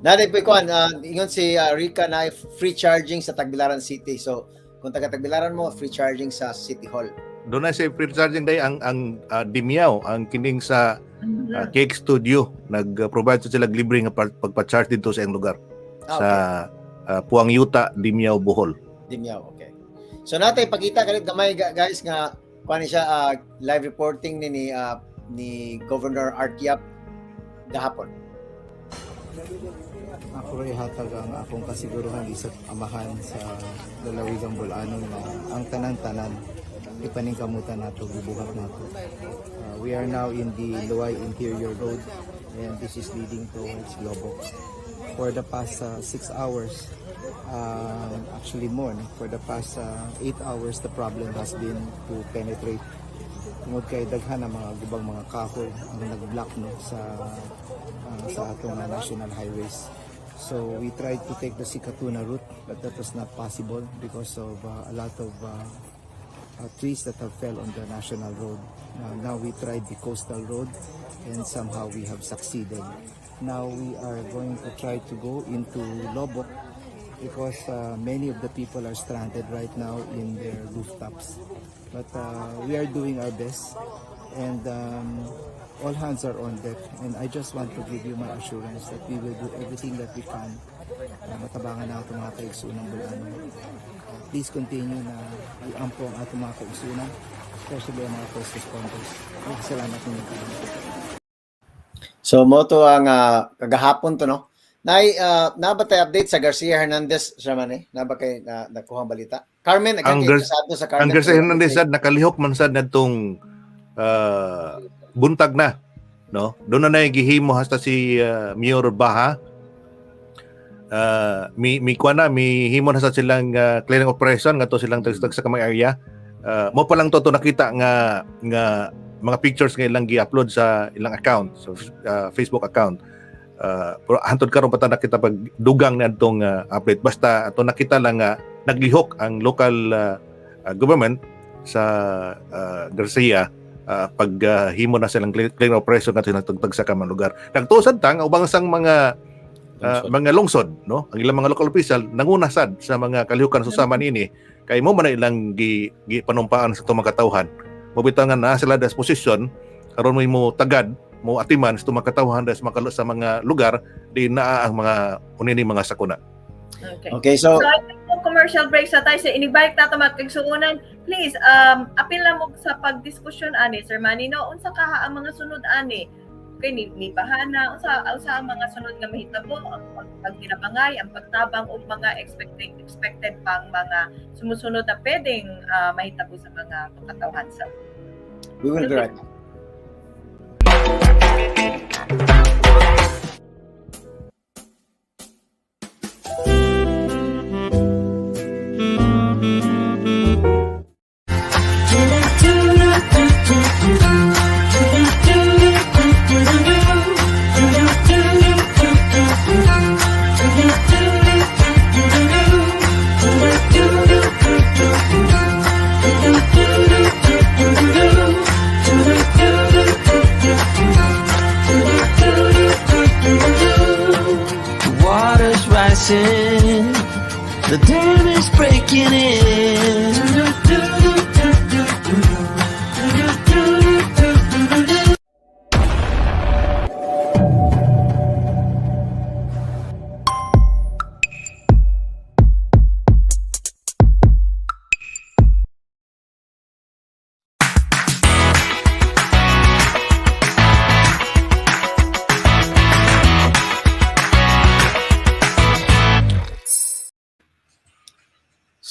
Naday po kuan, ingon si Rika na free charging sa Tagbilaran City. So kung taga Tagbilaran mo, free charging sa City Hall. Doon na sa free charging day ang Dimiao, ang kining sa Cake Studio nag-provide sa sila libre nga pagpa-charge dito sa iyang lugar sa Puang Yuta, Dimiao, Bohol. Dimiao, okay. So natay pakita kalit gamay guys nga kuan ni siya, live reporting ni Governor Art Yap gahapon. Ako rin hatag ang akong kasiguruhan sa amahan sa lalawigang Bol-anon na ang tanan-tanan ipaningkamutan nato, gibuhat nato. We are now in the Loay Interior Road and this is leading towards Loboc. For the past 6 hours, actually more, no? For the past 8 hours, the problem has been to penetrate tungod kay daghan ang mga gubang mga kahoy ang nag-block, no, sa atong national highways. So we tried to take the Sikatuna route, but that was not possible because of a lot of trees that have fell on the national road. Now we tried the coastal road and somehow we have succeeded. Now we are going to try to go into Loboc because many of the people are stranded right now in their rooftops. But we are doing our best and all hands are on deck. And I just want to give you my assurance that we will do everything that we can. Matabangan na itong mga kaigsunan Bol-anon. Please continue na iampo ang atong mga kaigsunan, especially ang mga first responders. Salamat ninyo. So mo to ang kagahapon to, no. Nay naa ba tay update sa Garcia Hernandez, Sherman eh? Naa ba kay na nakuha balita? Carmen, Ang ang sa Carmen. Ang Garcia Hernandez sad nakalihok man sad nadtong buntag na, no? Doon na gihimo hasta si Mayor Baha. Mi kuan na mi himo na sa silang clearing operation ngadto silang tag sa kamay area. Mo pa lang to nakita nga mga pictures nga ilang gi-upload sa ilang account, so Facebook account. Pero hantod karon pa ta nakita pag dugang na adtong update. Basta ato nakita lang nga naglihok ang local government sa Garcia. Pag himo na silang clean operation ngadto nagtagtag sa kamang lugar. Nagtuo sad ta nga ubang sang mga mga lungsod, no, ang ilang mga local official nanguna sad sa mga kalihukan susama niini kay mo man na ilang gi panumpaan sa itong mga katawhan. Mo bitaw nga naa sila das posisyon karon mo mo tagad mo atiman sa itong mga katawhan das mga sa mga lugar di naa ang mga unini mga sakuna. Okay. Okay, so So, I think kung commercial break sa tayo sa inibalik na ito magkigsuunan, please, apil na mo sa pagdiskusyon ani, Sir Manny, no? Unsa kaha ang mga sunod ani? Okay, ni bahana, unsa ang mga sunod nga mahitabo, ang paghinabangay, ang pagtabang og mga expected expected pang mga sumusunod na pwedeng mahitabo sa mga katawhan sa we will be right back. The water's rising, the dam is breaking in.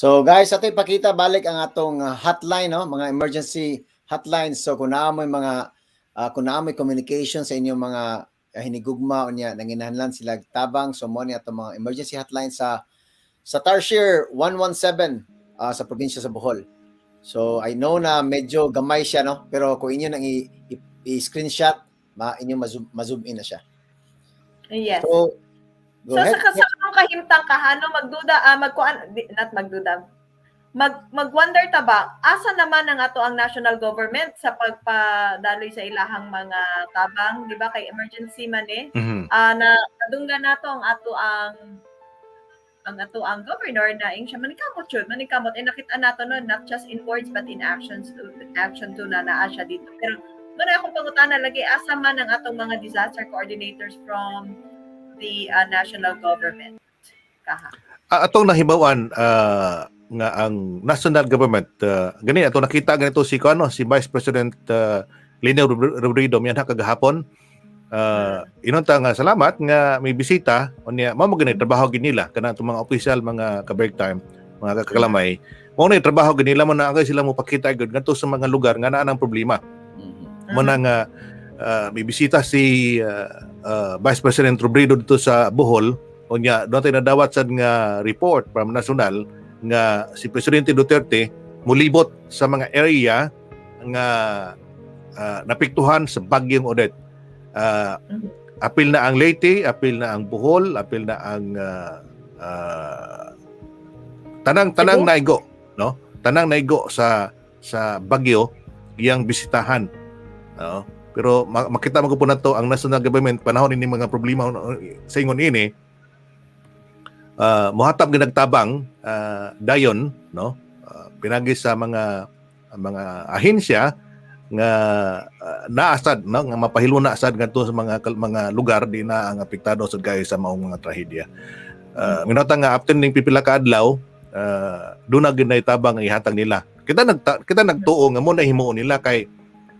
So guys, ato ipakita balik ang atong hotline, no, mga emergency hotline. So kung naa mo'y mga kung naa mo'y communication sa inyong mga hinigugma unya nanginahanglan sila tabang, so mo ni atong mga emergency hotline sa Tarsier 117 sa probinsya sa Bohol. So I know na medyo gamay siya, no, pero kung inyo nang i-screenshot, ma inyo ma-zoom in na siya. Yes. So go So ahead. sa katong kahimtang kahano magduda, magkuan di, not magduda. Mag-wonder ta ba asa naman ang ato ang national government sa pagpadaloy sa ilahang mga tabang, di ba, kay emergency man eh. Na nadunggan nato ang ato ang governor na ing siya manikamot jud, manikamot, eh nakita nato, no, not just in words but in actions to action to na naa siya dito. Pero muna akong pangutana lagi, asa man ang atong mga disaster coordinators from the national government kaha? Atong nahibaw-an nga ang national government, gani ato nakita ganito si ano si Vice President Leni Robredo miyan kagahapon, inunta nga salamat nga may bisita unya mao mo gani trabaho gid nila kana atong mga opisyal, mga ka-break time, mga kakalamay, mao na trabaho gid nila mo na angay sila mo pakita gud ngadto sa mga lugar nga naa ng problema. Mo na nga may bisita si Vice President Robredo dito sa Bohol unya doon tayo nadawat sad nga report from national nga si Presidente Duterte mulibot sa mga area nga napiktuhan sa bagyong Odette. Apil na ang Leyte, apil na ang Bohol, apil na ang tanang tanang Cebu? naigo, no? Tanang naigo sa bagyo iyang bisitahan. Oo. Pero makita mo po na to ang national government panahon ini mga problema sa ingon ini, mohatag gyud nagtabang dayon, no, pinagi sa mga ahensya nga naasad, no, nga mapahiluna sad ngadto sa mga lugar di na ang apektado sad kayo sa maong mga trahedya. Minota nga after ning pipila ka adlaw, doon na gyud tabang ang ihatag nila. Kita nagtuo nga mo na himuon nila kay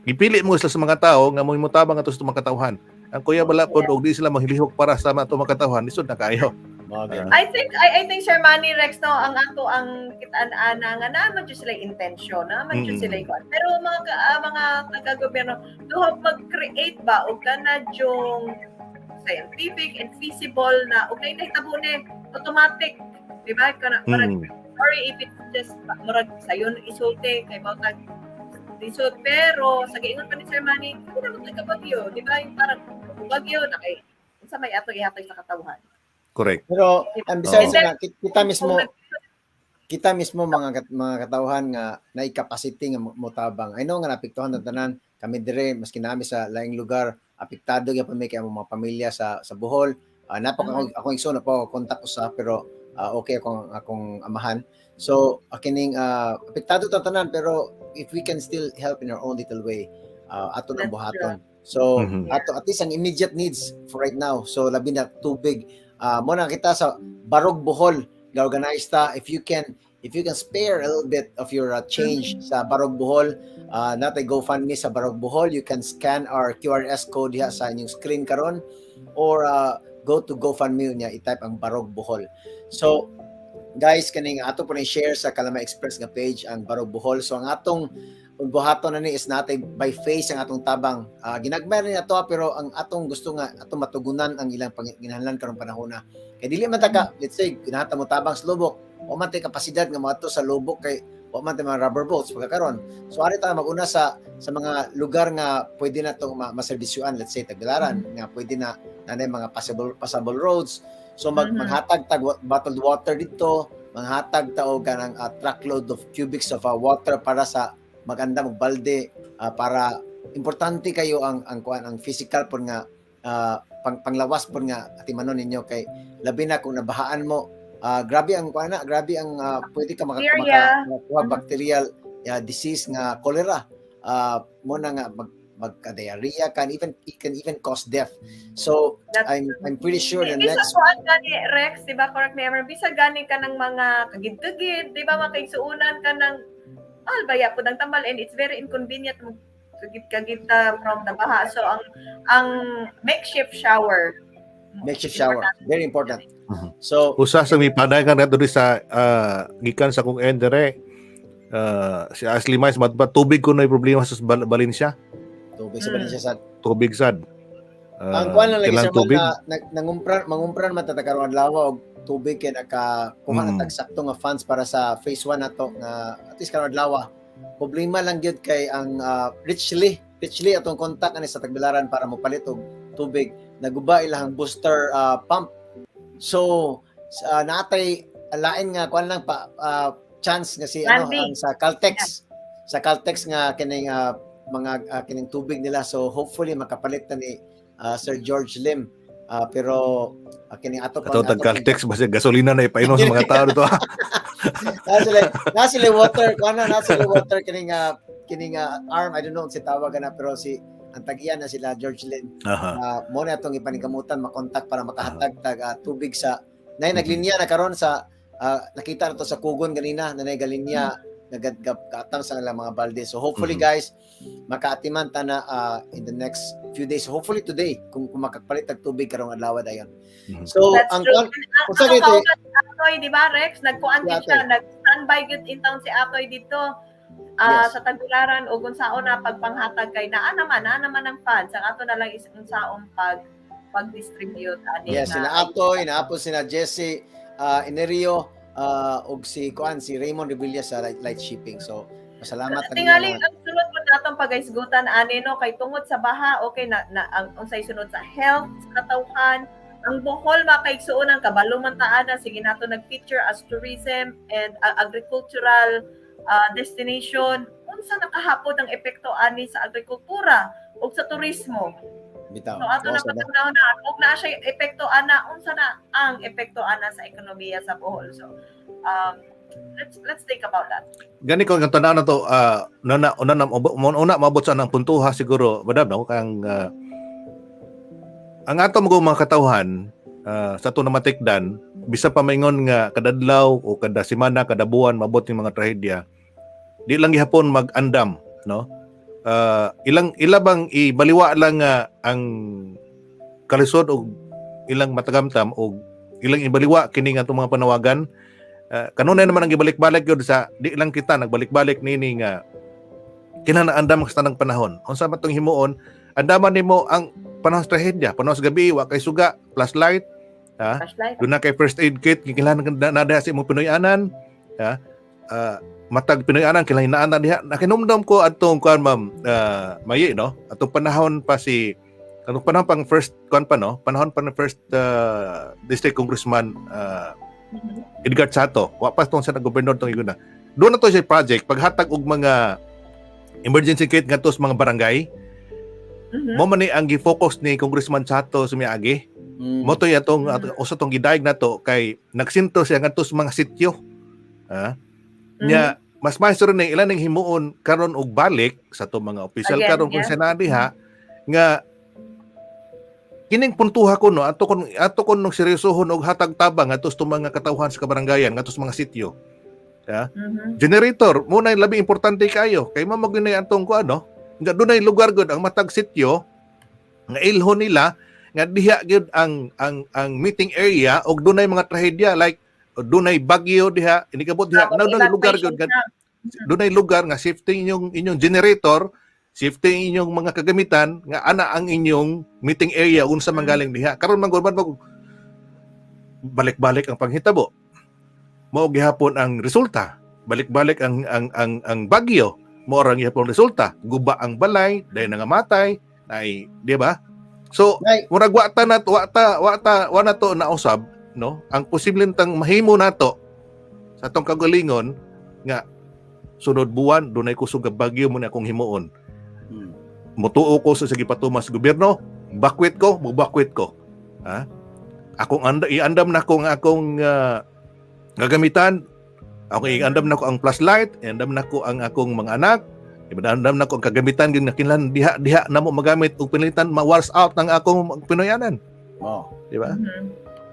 gipili mo sila sa mga tao nga mo tabang ato sa mga katawhan. Ang kuya bala pod og di sila mahilihok para sa mga mga katawhan, lisod na kaayo. Mga ganun. I think Sir Manny Rex, no, ang ato ang kitaan-ana nga naa man jud sila intensyon, naa man jud sila ikuan. Pero mga taga-gobyerno duha mag-create ba og kana yung scientific and feasible na og nay nahitabo ni automatic, di ba? Kana parang sorry if it's just murag sayon isulti kay mao tag lisod, pero sa giingon pa ni Sir Manny, hindi naman taga bagyo, di ba? Yung parang kung bagyo na kay unsa may ato ihatag sa katawhan. Correct. Pero and besides And then, na, kita mismo Kung Kita mismo mga katawhan nga naay capacity nga motabang. I know nga naapektuhan ang tanan kami dire, maski nami sa laing lugar, apektado gyapon mi kay among mga pamilya sa Bohol. Napaka akong igsoon na po kontak usa, pero okay akong amahan. So kining apektado ta tanan, pero if we can still help in our own little way, ato nang That's buhaton. So ato at least ang immediate needs for right now. So labi na tubig. Mo na kita sa Barog Bohol ga-organize ta. If you can spare a little bit of your change sa Barog Bohol, natay GoFundMe sa Barog Bohol. You can scan our QRS code diha sa inyong screen karon or go to GoFundMe niya, i-type ang Barog Bohol. So guys, kaning ato po ni share sa Kalama Express nga page ang Barog Bohol. So ang atong buhaton na ni is natay by face ang atong tabang. Ginagmay rin ato, pero ang atong gusto nga atong matugunan ang ilang panginahanglan karong panahon na. Kay dili man ta ka, let's say ginahata mo tabang sa Loboc, wa man tay kapasidad nga moadto sa Loboc kay wa man tay mga rubber boats pagkakaron. So ari ta maguna sa mga lugar nga pwede na tong maserbisyuan, let's say Tagbilaran, nga pwede na nanay mga passable roads. So maghatag tag bottled water dito, maghatag ta og kanang truckload of cubics of water para sa maganda magbalde, para importante kayo ang kuan, ang physical pud nga panglawas pud nga atimanon ninyo, kay labi na kung nabahaan mo, grabe ang kuan na, grabe ang pwede ka Bacteria. Makakuha bacterial disease nga cholera, mo na nga magka-diarrhea, can even it can even cause death. So I'm pretty sure the Bisa next kuan gani, Rex, di ba? Correct me if I'm wrong. Bisa gani ka ng mga kagid-kagid, di ba? Makaigsuunan ka ng albaya po ng tambal and it's very inconvenient mo kagid-kagid ta from the baha. So ang makeshift shower. Makeshift shower, very important. So Usa sa may paday ka diri sa gikan sa kong end dire, si Ashley Mais matba tubig ko na problema sa Valencia. Tubig sa Valencia sad. Tubig sad. Ang kuan lang lagi Kailangan sa tubig. na nangumpra mangumpra man ta karong adlaw og tubig kay naka kuha na tag sakto nga funds para sa phase 1 nato nga at least karong adlaw. Problema lang gyud kay ang Richly atong contact ani sa Tagbilaran para mopalit og tubig, naguba ilahang booster pump. So naatay lain nga kuan lang pa, chance nga si ano Plan B. ang sa Caltex nga kining mga kining tubig nila. So hopefully makapalit na ni Sir George Lim. Pero kining ato Ato tag Caltex, basta gasolina na ipainom sa mga tao dito. Na sila water kuan na sila water kining arm, I don't know si tawag na, pero si ang tagiyan na sila George Lim. Mo na atong ipaningkamutan makontak para makahatag tag tubig sa nay naglinya na karon sa nakita na to sa kugon ganina na nay galinya naggatang sa ilang mga balde. So hopefully, guys, makaatiman ta na in the next few days, hopefully today, kung makakapalit tag tubig karong adlaw dayon. So That's ang true. kuan Ang unsa ang kay kauban si Atoy, di ba, Rex? Nagkuan Si gid siya, Atoy. nag-standby gyud in town si Atoy dito sa Tagbilaran ug unsaon na pagpanghatag kay naa naman ang funds. Ang ato na lang is unsaon pag-distribute ani Yes, nga. sila Atoy, naapon sina Jesse Enerio ug si kuan, si Raymond Revilla sa Light Shipping. So pasalamat ang Tingali inyong ang sunod mo natong pagaisgutan ani, no, kay tungod sa baha, okay na, na ang unsay sunod sa health sa katawhan? Ang Bohol, mga kaigsuonan, kabalo man ta ana, sige nato nag-feature as tourism and agricultural destination. Unsa nakahapod ang epekto ani sa agrikultura ug sa turismo? Bitaw. So ato na Mao sa ba? patanaw na ug naa siya epekto ana, unsa na ang epekto ana sa ekonomiya sa Bohol? So let's think about that. Gani ko ang tanaw na to, una una na una maabot sa anang puntuha siguro, madam, no, kang ang ato mga katawhan sa ato na matikdan, bisa pa maingon nga kada adlaw o kada semana, kada buwan maabot yung mga trahedya, di lang gihapon mag-andam, no? Ilang ila bang ibaliwa lang nga ang kalisod og ilang matagamtam og ilang ibaliwa kini nga atong mga panawagan. Kanunay naman ang gibalik-balik yun sa di lang kita nagbalik-balik nini nga kinahanglan andam sa tanang panahon. Unsa man tong himuon, andaman nimo ang panahon sa trahedya, panahon sa gabi, wa kay suga, flashlight, ha? Flashlight. Doon na kay first aid kit, kinahanglan na diha sa imong Pinoy-anan, ha? Matag Pinoy-anan kinahanglan naa na diha. Nakinumdum ko adtong kuan, ma'am, Mayi, no? Atong panahon pa si anong panahon pang first kuan pa, no? Panahon pa ng first district congressman. Edgar Chatto, wa pa tong sa gobernador tong iguna. Doon na to siya project paghatag og mga emergency kit ngadto sa mga barangay. Mo man ni ang gi-focus ni Congressman Chatto sa miagi. Mo to atong usa tong gidayeg nato kay nagsintro siya ngadto sa mga sityo. Ha? Nya mas maestro ni ilan ning himuon karon og balik sa atong mga opisyal Again, karon kung sa diha nga kining puntuha ko, no, ato kon nung seryosohon og hatag tabang ngadto sa mga katawhan sa kabarangayan, ngadto sa mga sityo. Generator mo na yung labi importante kayo kay mao gyud na atong ko ano nga dunay lugar gud ang matag sityo nga ilhon nila nga diha gyud ang meeting area og dunay mga trahedya like dunay bagyo diha, inikabot diha na dunay lugar gyud nga dunay lugar nga shifting inyong inyong generator, shifting inyong mga kagamitan nga ana ang inyong meeting area unsa man galing diha karon man gud man balik-balik ang panghitabo, mao gihapon ang resulta, balik-balik ang bagyo, mao ra gihapon ang resulta, guba ang balay, dahil nangamatay ay, di ba? So Nay, murag wa ta na wa ta wa ta wa na to nausab, no, ang posibleng tang mahimo nato sa atong kagalingon nga sunod buwan dunay kusog nga bagyo, mo na akong himuon, mutuo ko sa gipatuman sa gobyerno, bakwit ko, mubakwit ko, ha, akong anda, iandam na ko ang akong gagamitan, ako iandam na ko ang flashlight, iandam na ko ang akong mga anak, iandam na ko ang kagamitan gyud nga kinahanglan diha diha na mo magamit ug pinilitan ma-wash out ang akong Pinoyanan, di ba?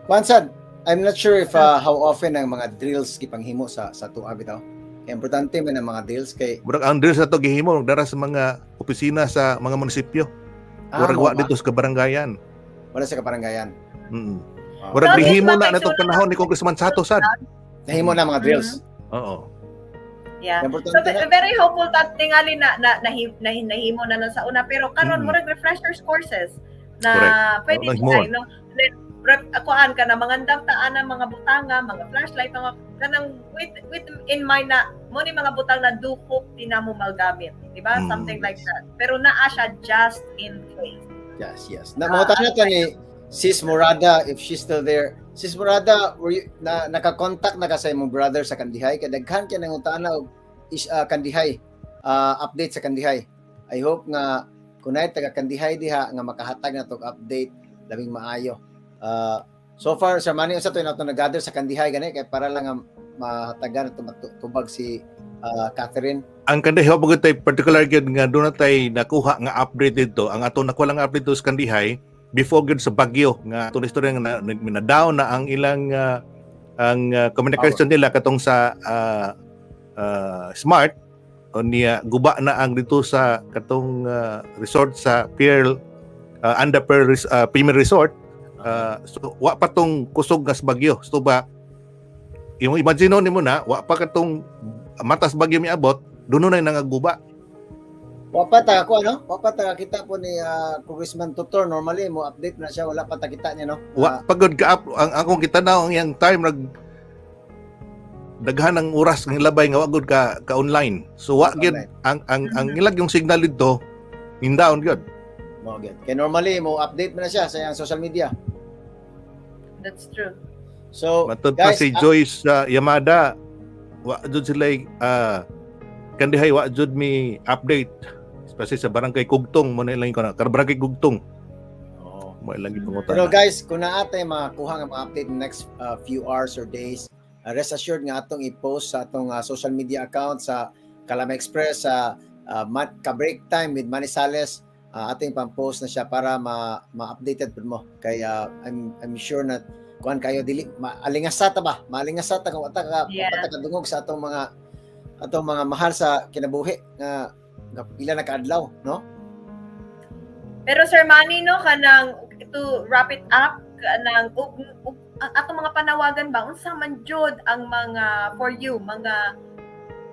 Pansad, I'm not sure if how often ang mga drills gipanghimo sa tuwa bitaw. Kaya importante man ang mga drills kay Murag ang drills na to gihimo dara sa mga opisina sa mga munisipyo. Murag mo wa ba? dito sa kabarangayan. Wala sa kabarangayan. Murag So, gihimo this na mga natong panahon ni Congressman Chatto sad. Nahimo na mga drills. Oo. Yeah. So Importante na. very hopeful that tingali na nahimo na na sa una, pero karon murag refreshers courses na Correct. pwede Oo, siya, nahimo. no, akuan ka na mangandam ta ana mga butanga, mga flashlight, mga kanang with in mind na mo ni mga butang na do hope di na mo magamit, di ba? Something like that, pero naa siya just in case. Yes. Na mangutana ta ni Sis Murada if she's still there. Sis Murada, were you, na nakakontak na ka sa imong brother sa Kandihay? Kay daghan kay nangutana og is Kandihay, update sa Kandihay. I hope nga kunay taga Kandihay diha nga makahatag na tog update, labing maayo. So far, Sir Manny, unsa to nato nag-gather sa Kandihay gani kay para lang nga mahatagan na tubag si Catherine. Ang Kandihay wa tay particular gyud nga doon na tay nakuha nga update dito. Ang ato nakuha lang nga update dito sa Kandihay before gyud sa bagyo nga ato istorya nga na down na ang ilang ang communication nila katong sa Smart o niya, guba na ang dito sa katong resort sa Pearl, Anda Pearl Premier Resort. So wa pa tong kusog nga sa bagyo, so ba yung imagine nimo na wa pa katong matas bagyo miabot, doon na nangaguba. Wa pa ta ako ano? Wa pa ta kita po ni Congressman Tutor, normally mo update na siya, wala pa ta kita niya, no? Wa pagod ka up ang akong kita na ang iyang time nag daghan ang oras ng labay nga wa gud ka ka online, so wa gyud Online. ang ilag yung signal dito down gyud. Mo gyud. Kay normally mo update man na siya sa iyang social media. That's true. So, Matod pa guys, si Joyce Yamada, wa jud sila Kandihay, wa jud mi update, especially sa barangay Kugtong, mo na ilang ko na barangay Kugtong mo ilang gipangutana. Pero guys, kung naa tay makakuha nga mga update in the next few hours or days, rest assured nga atong i-post sa atong social media account sa Kalama Express, sa Ka-Break Time with Manny Sales, ating pang-post na siya para ma ma-updated pud mo. Kay I'm sure na kuan kayo dili maalingasata ba? Maalingasata kung wata ka wata ka dungog sa atong mga mahal sa kinabuhi nga pila na kaadlaw, no? Pero Sir Manny, no, kanang to wrap it up, kanang ug ang atong mga panawagan ba, unsa man jud ang mga for you, mga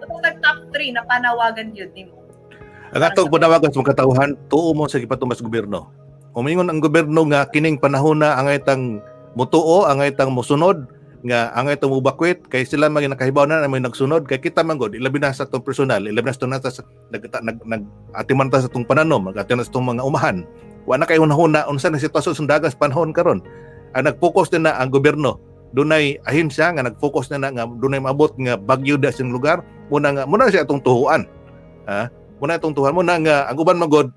tag top 3 na panawagan jud nimo? Ang atong panawagan sa mga katawhan, tuo mo sa gipatuman sa gobyerno. Umingon ang gobyerno nga kining panahon na angay tang mutuo, angay tang musunod, nga angay tang mubakwit kay sila man nakahibaw na na may nagsunod kay kita man gud, ilabi na sa atong personal, ilabi na sa atong nasa nag, nag, nag atiman ta sa atong pananom, nag-atiman sa atong mga umahan. Wa na kay hunahuna unsa na sitwasyon sa dagas panahon karon. Ang nag-focus din na ang gobyerno. Dunay ahensya nga nag-focus na na nga dunay maabot nga bagyo da sa lugar muna nga muna siya atong tuhuan, ha, muna atong tuhuan muna nga ang uban magod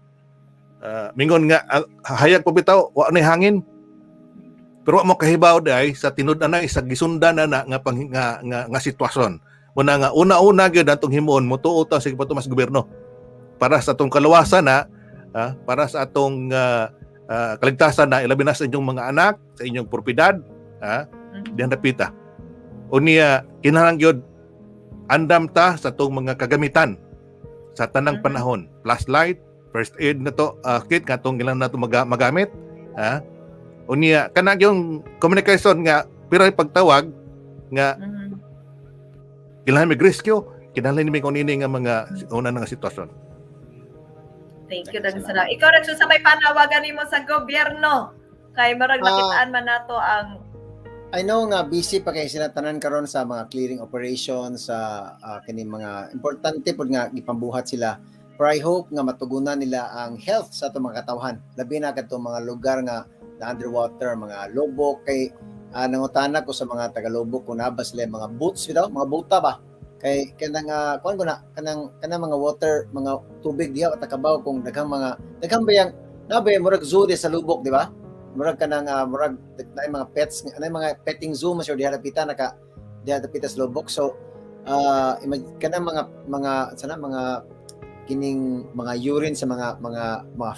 mingon nga hayag pa bitaw wa nay hangin, pero wa mo kahibaw day sa tinud-an na sa gisundan na na nga pang, nga, nga, nga sitwasyon. Muna nga una-una gyud atong himuon, motuo ta sa gipatuman sa gobyerno para sa atong kalawasan na para sa atong kaligtasan na, ilabi na sa inyong mga anak, sa inyong propiedad, ha. Dihan dapita unya kinahanglan gyud andam ta sa atong mga kagamitan sa tanang panahon, flashlight, first aid na to kit nga atong kailangan nato magamit, ha. Unya kana yung communication nga pero pagtawag nga kailangan may rescue, kinahanglan mi kung nini nga mga una nga sitwasyon. Thank you, daghang salamat. Ikaw, Rex, sa may panawagan nimo sa gobyerno kay marag nakitaan man nato ang I know nga busy pa kay sila tanan karon sa mga clearing operation sa kining mga importante pod nga gipambuhat sila. Pero I hope nga matugunan nila ang health sa atong mga katawhan. Labi na kadtong mga lugar nga na underwater, mga Loboc, kay nangutana ko sa mga taga Loboc kung naa ba sila mga boots bitaw, mga buta ba. Kay kanang kuan ko na kanang kanang mga water, mga tubig diha at kabaw kung daghang mga daghang bayang na ba murag zoo di sa Loboc, di ba? Murag kanang murag na mga pets, na mga petting zoo mas diha dapita naka diha dapita sa Loboc. So kanang mga sana mga kining mga urine sa mga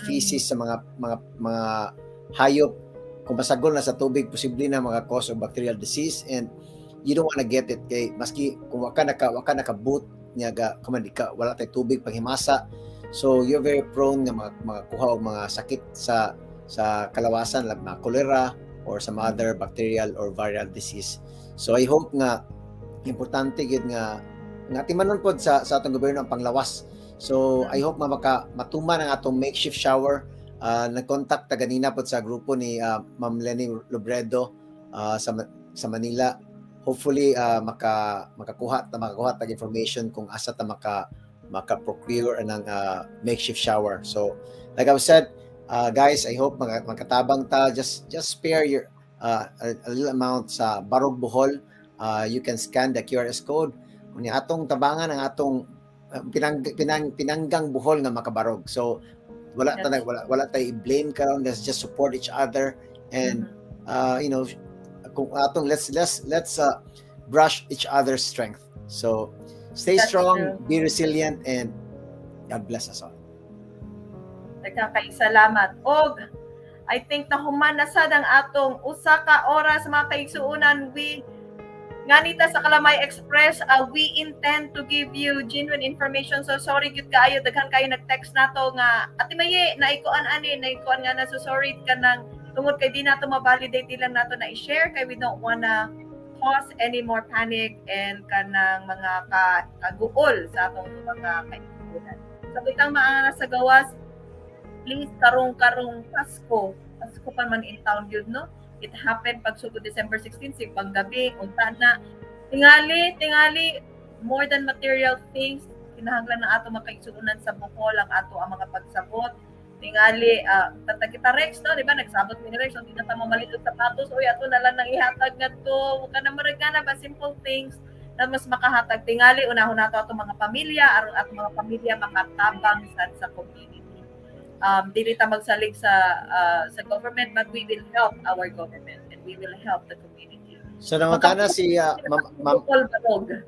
feces sa mga hayop, kung pasagol na sa tubig, posible na mga cause of bacterial disease and you don't wanna get it kay maski kung wa ka naka boot niya ga kuman di ka wala tay tubig panghimasa, so you're very prone nga makakuha og mga sakit sa kalawasan like mga cholera or some other bacterial or viral disease. So I hope nga importante gyud nga timanon pod sa atong gobyerno ang panglawas. So I hope nga maka matuman ang atong makeshift shower. Nag-contact ta ganina pod sa grupo ni Ma'am Lenny Lobredo sa Manila. Hopefully makakuha tag information kung asa ta maka procure anang makeshift shower. So like I've said, guys, I hope makatabang ta. Just spare your a little amount sa Barog Bohol. You can scan the QRS code. Unya atong tabangan ang atong pinanggang Bohol nga makabarog. So wala ta wala tay i-blame karon. Let's just support each other and kung atong let's brush each other's strength. So stay That's strong, true. Be resilient and God bless us all. Nagkakaisalamat. Salamat. Og I think nahuman na sad ang atong usa ka oras, mga kaigsuonan. We nganita sa Kalamay Express, we intend to give you genuine information. So sorry gyud kaayo, daghan kayo nag-text nato nga, "Ate Maye, naikuan ani, naikuan nga na." So sorry ka nang tungod kay di nato ma-validate, di lang nato na i-share kay we don't wanna cause any more panic and kanang mga kaguol sa atong mga kaigsuonan. So kitang maanga sa gawas, please, karong karong Pasko, Pasko pa man in town yun, no? It happened pagsugod December 16, simbang gabi, unta na. Tingali, tingali, more than material things, kinahanglan na ato makaigsuonan sa Bohol ang ato ang mga pagsabot. Tingali, tata kita Rex, no? Di ba? Nagsabot mi ni Rex, hindi na ta mamalit og sapatos, uy, ato na lang nang ihatag ngadto. Kana marag na ba simple things na mas makahatag. Tingali, unahon nato ato mga pamilya, aron ato mga pamilya makatabang sad sa community. Dili ta magsalig sa government, but we will help our government and we will help the community. So nangutana si Ma'am Paul Barog.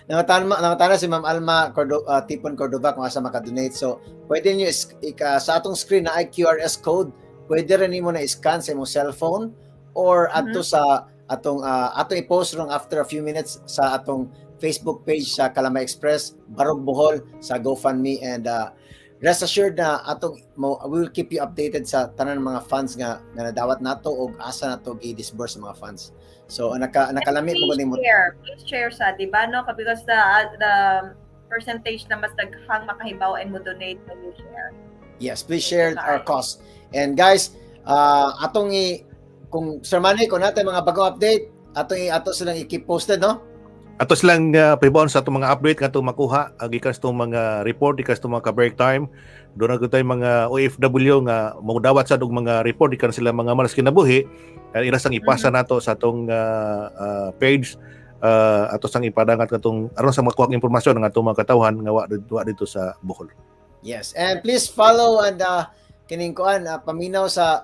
Nangutana si Ma'am Alma Tipon Cordova kung asa maka-donate. So pwede niyo sa atong screen na ay QRS code, pwede rin nimo na i-scan sa imong cellphone or adto sa atong i-post rong after a few minutes sa atong Facebook page sa Kalamay Express, Barog Bohol sa GoFundMe and rest assured na atong mo, we will keep you updated sa tanan mga funds nga nadawat nato og asa nato gi-disburse sa mga funds. So nakalami mo Please nimo. Share. Please share sa, di ba, no? Because the percentage na mas daghang makahibaw and mo donate when you share. Yes, please share our cause. And guys, atong i kung Sir Manny, kung natin mga bagong update, atong i ato silang i-keep posted, no? Ato silang pahibaon sa atong mga update nga atong makuha gikan sa atong mga report gikan sa atong mga ka-break time. Doon na tayo mga OFW nga modawat sad og mga report gikan sila mga malas kinabuhi. Ila sang ipasa nato sa atong page, ato sang ipadangat katong aron sa makuha ang impormasyon ng atong mga katawhan nga wa dito sa Bohol. Yes. And please follow and kining kuan, paminaw sa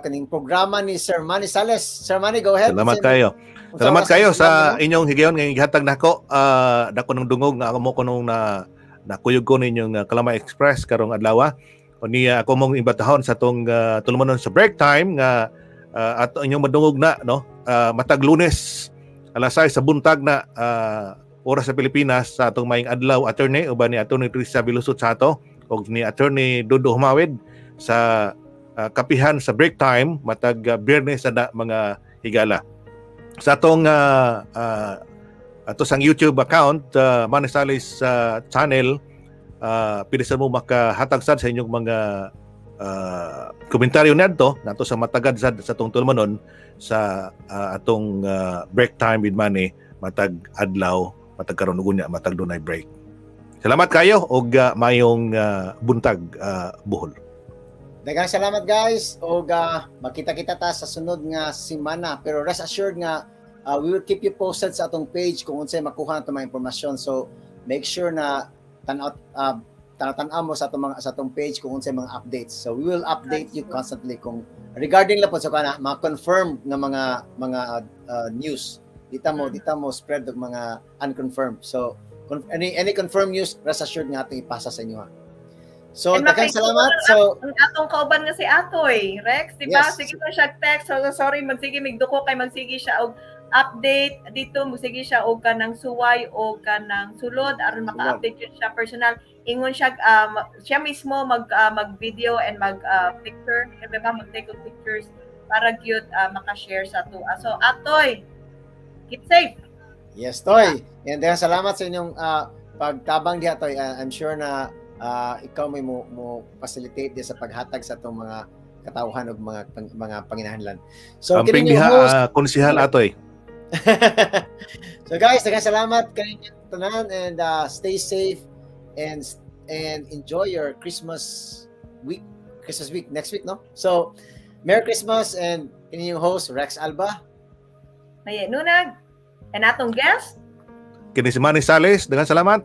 kaning programa ni Sir Manny Sales. Sir Manny, go ahead. Salamat Sir, kayo. unsa Salamat oras kayo ang sa programa nimo? inyong higayon nga gihatag nako. Dako ng dungog nga ako mo kunong na nakuyog ko ninyong Kalamay Express karong adlaw. O niya ako mong imbatahon sa atong tulumanon sa break time nga ato inyong madungog na, no, matag Lunes alas 6 sa buntag na oras sa Pilipinas sa atong maayong adlaw, attorney, uban ni Attorney Trisa Bilusot sa ato og ni Attorney Dodo Humawid sa kapihan sa break time matag Biyernes sa na, mga higala, sa atong ato sang YouTube account, Manny Sales channel. Pwede sa mo makahatag sad sa inyong mga komentaryo niadto nato sa matagad sad sa atong tulumanon sa atong break time with Manny matag adlaw, matag karon ug unya matag dunay break. Salamat kayo og maayong buntag, Bohol. Daghang salamat, guys, og makita-kita ta sa sunod nga semana, pero rest assured nga we will keep you posted sa atong page kung unsay makuha nato mga impormasyon. So make sure na tan-aw tan-aw mo sa atong page kung unsay mga updates. So we will update you constantly kung regarding lang po sa kana mga confirmed nga mga news. Di ta mo spread og mga unconfirmed. So any confirmed news, rest assured nga atong ipasa sa inyo, ha. So And daghang salamat. So ang atong kauban nga si Atoy, Rex, di ba? Yes. Sige na siya text. So, sorry, magsige migduko kay magsige siya og update dito, magsige siya og kanang suway o kanang sulod aron maka-update yun siya personal. Ingon siya siya mismo mag mag-video and mag picture, di ba? Mag-take og pictures para gyud maka-share sa ato. So Atoy, keep safe. Yes, Toy. And then salamat sa inyong pagtabang diha, Toy. I'm sure na ikaw may mo facilitate di sa paghatag sa atong mga katawhan og mga panginahanglan. So Amping kini diha host. Konsihal Atoy. So guys, daghang salamat kaninyong tanan and stay safe and enjoy your Christmas week next week, no? So Merry Christmas and inyong host Rex Alba. Maye Nunag. And atong guest, Kini si Manny Sales, daghang salamat.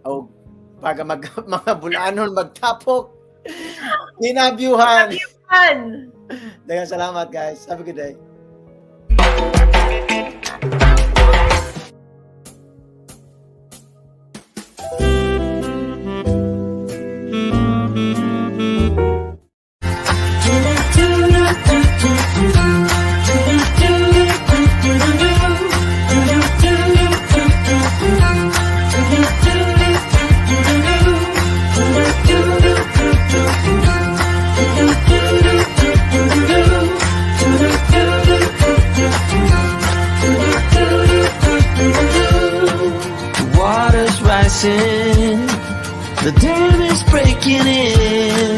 O baga mag mga bulanon magtapok. Dinabyuhan. Han. Daghang salamat, guys. Have a good day. The water's rising, the dam is breaking in.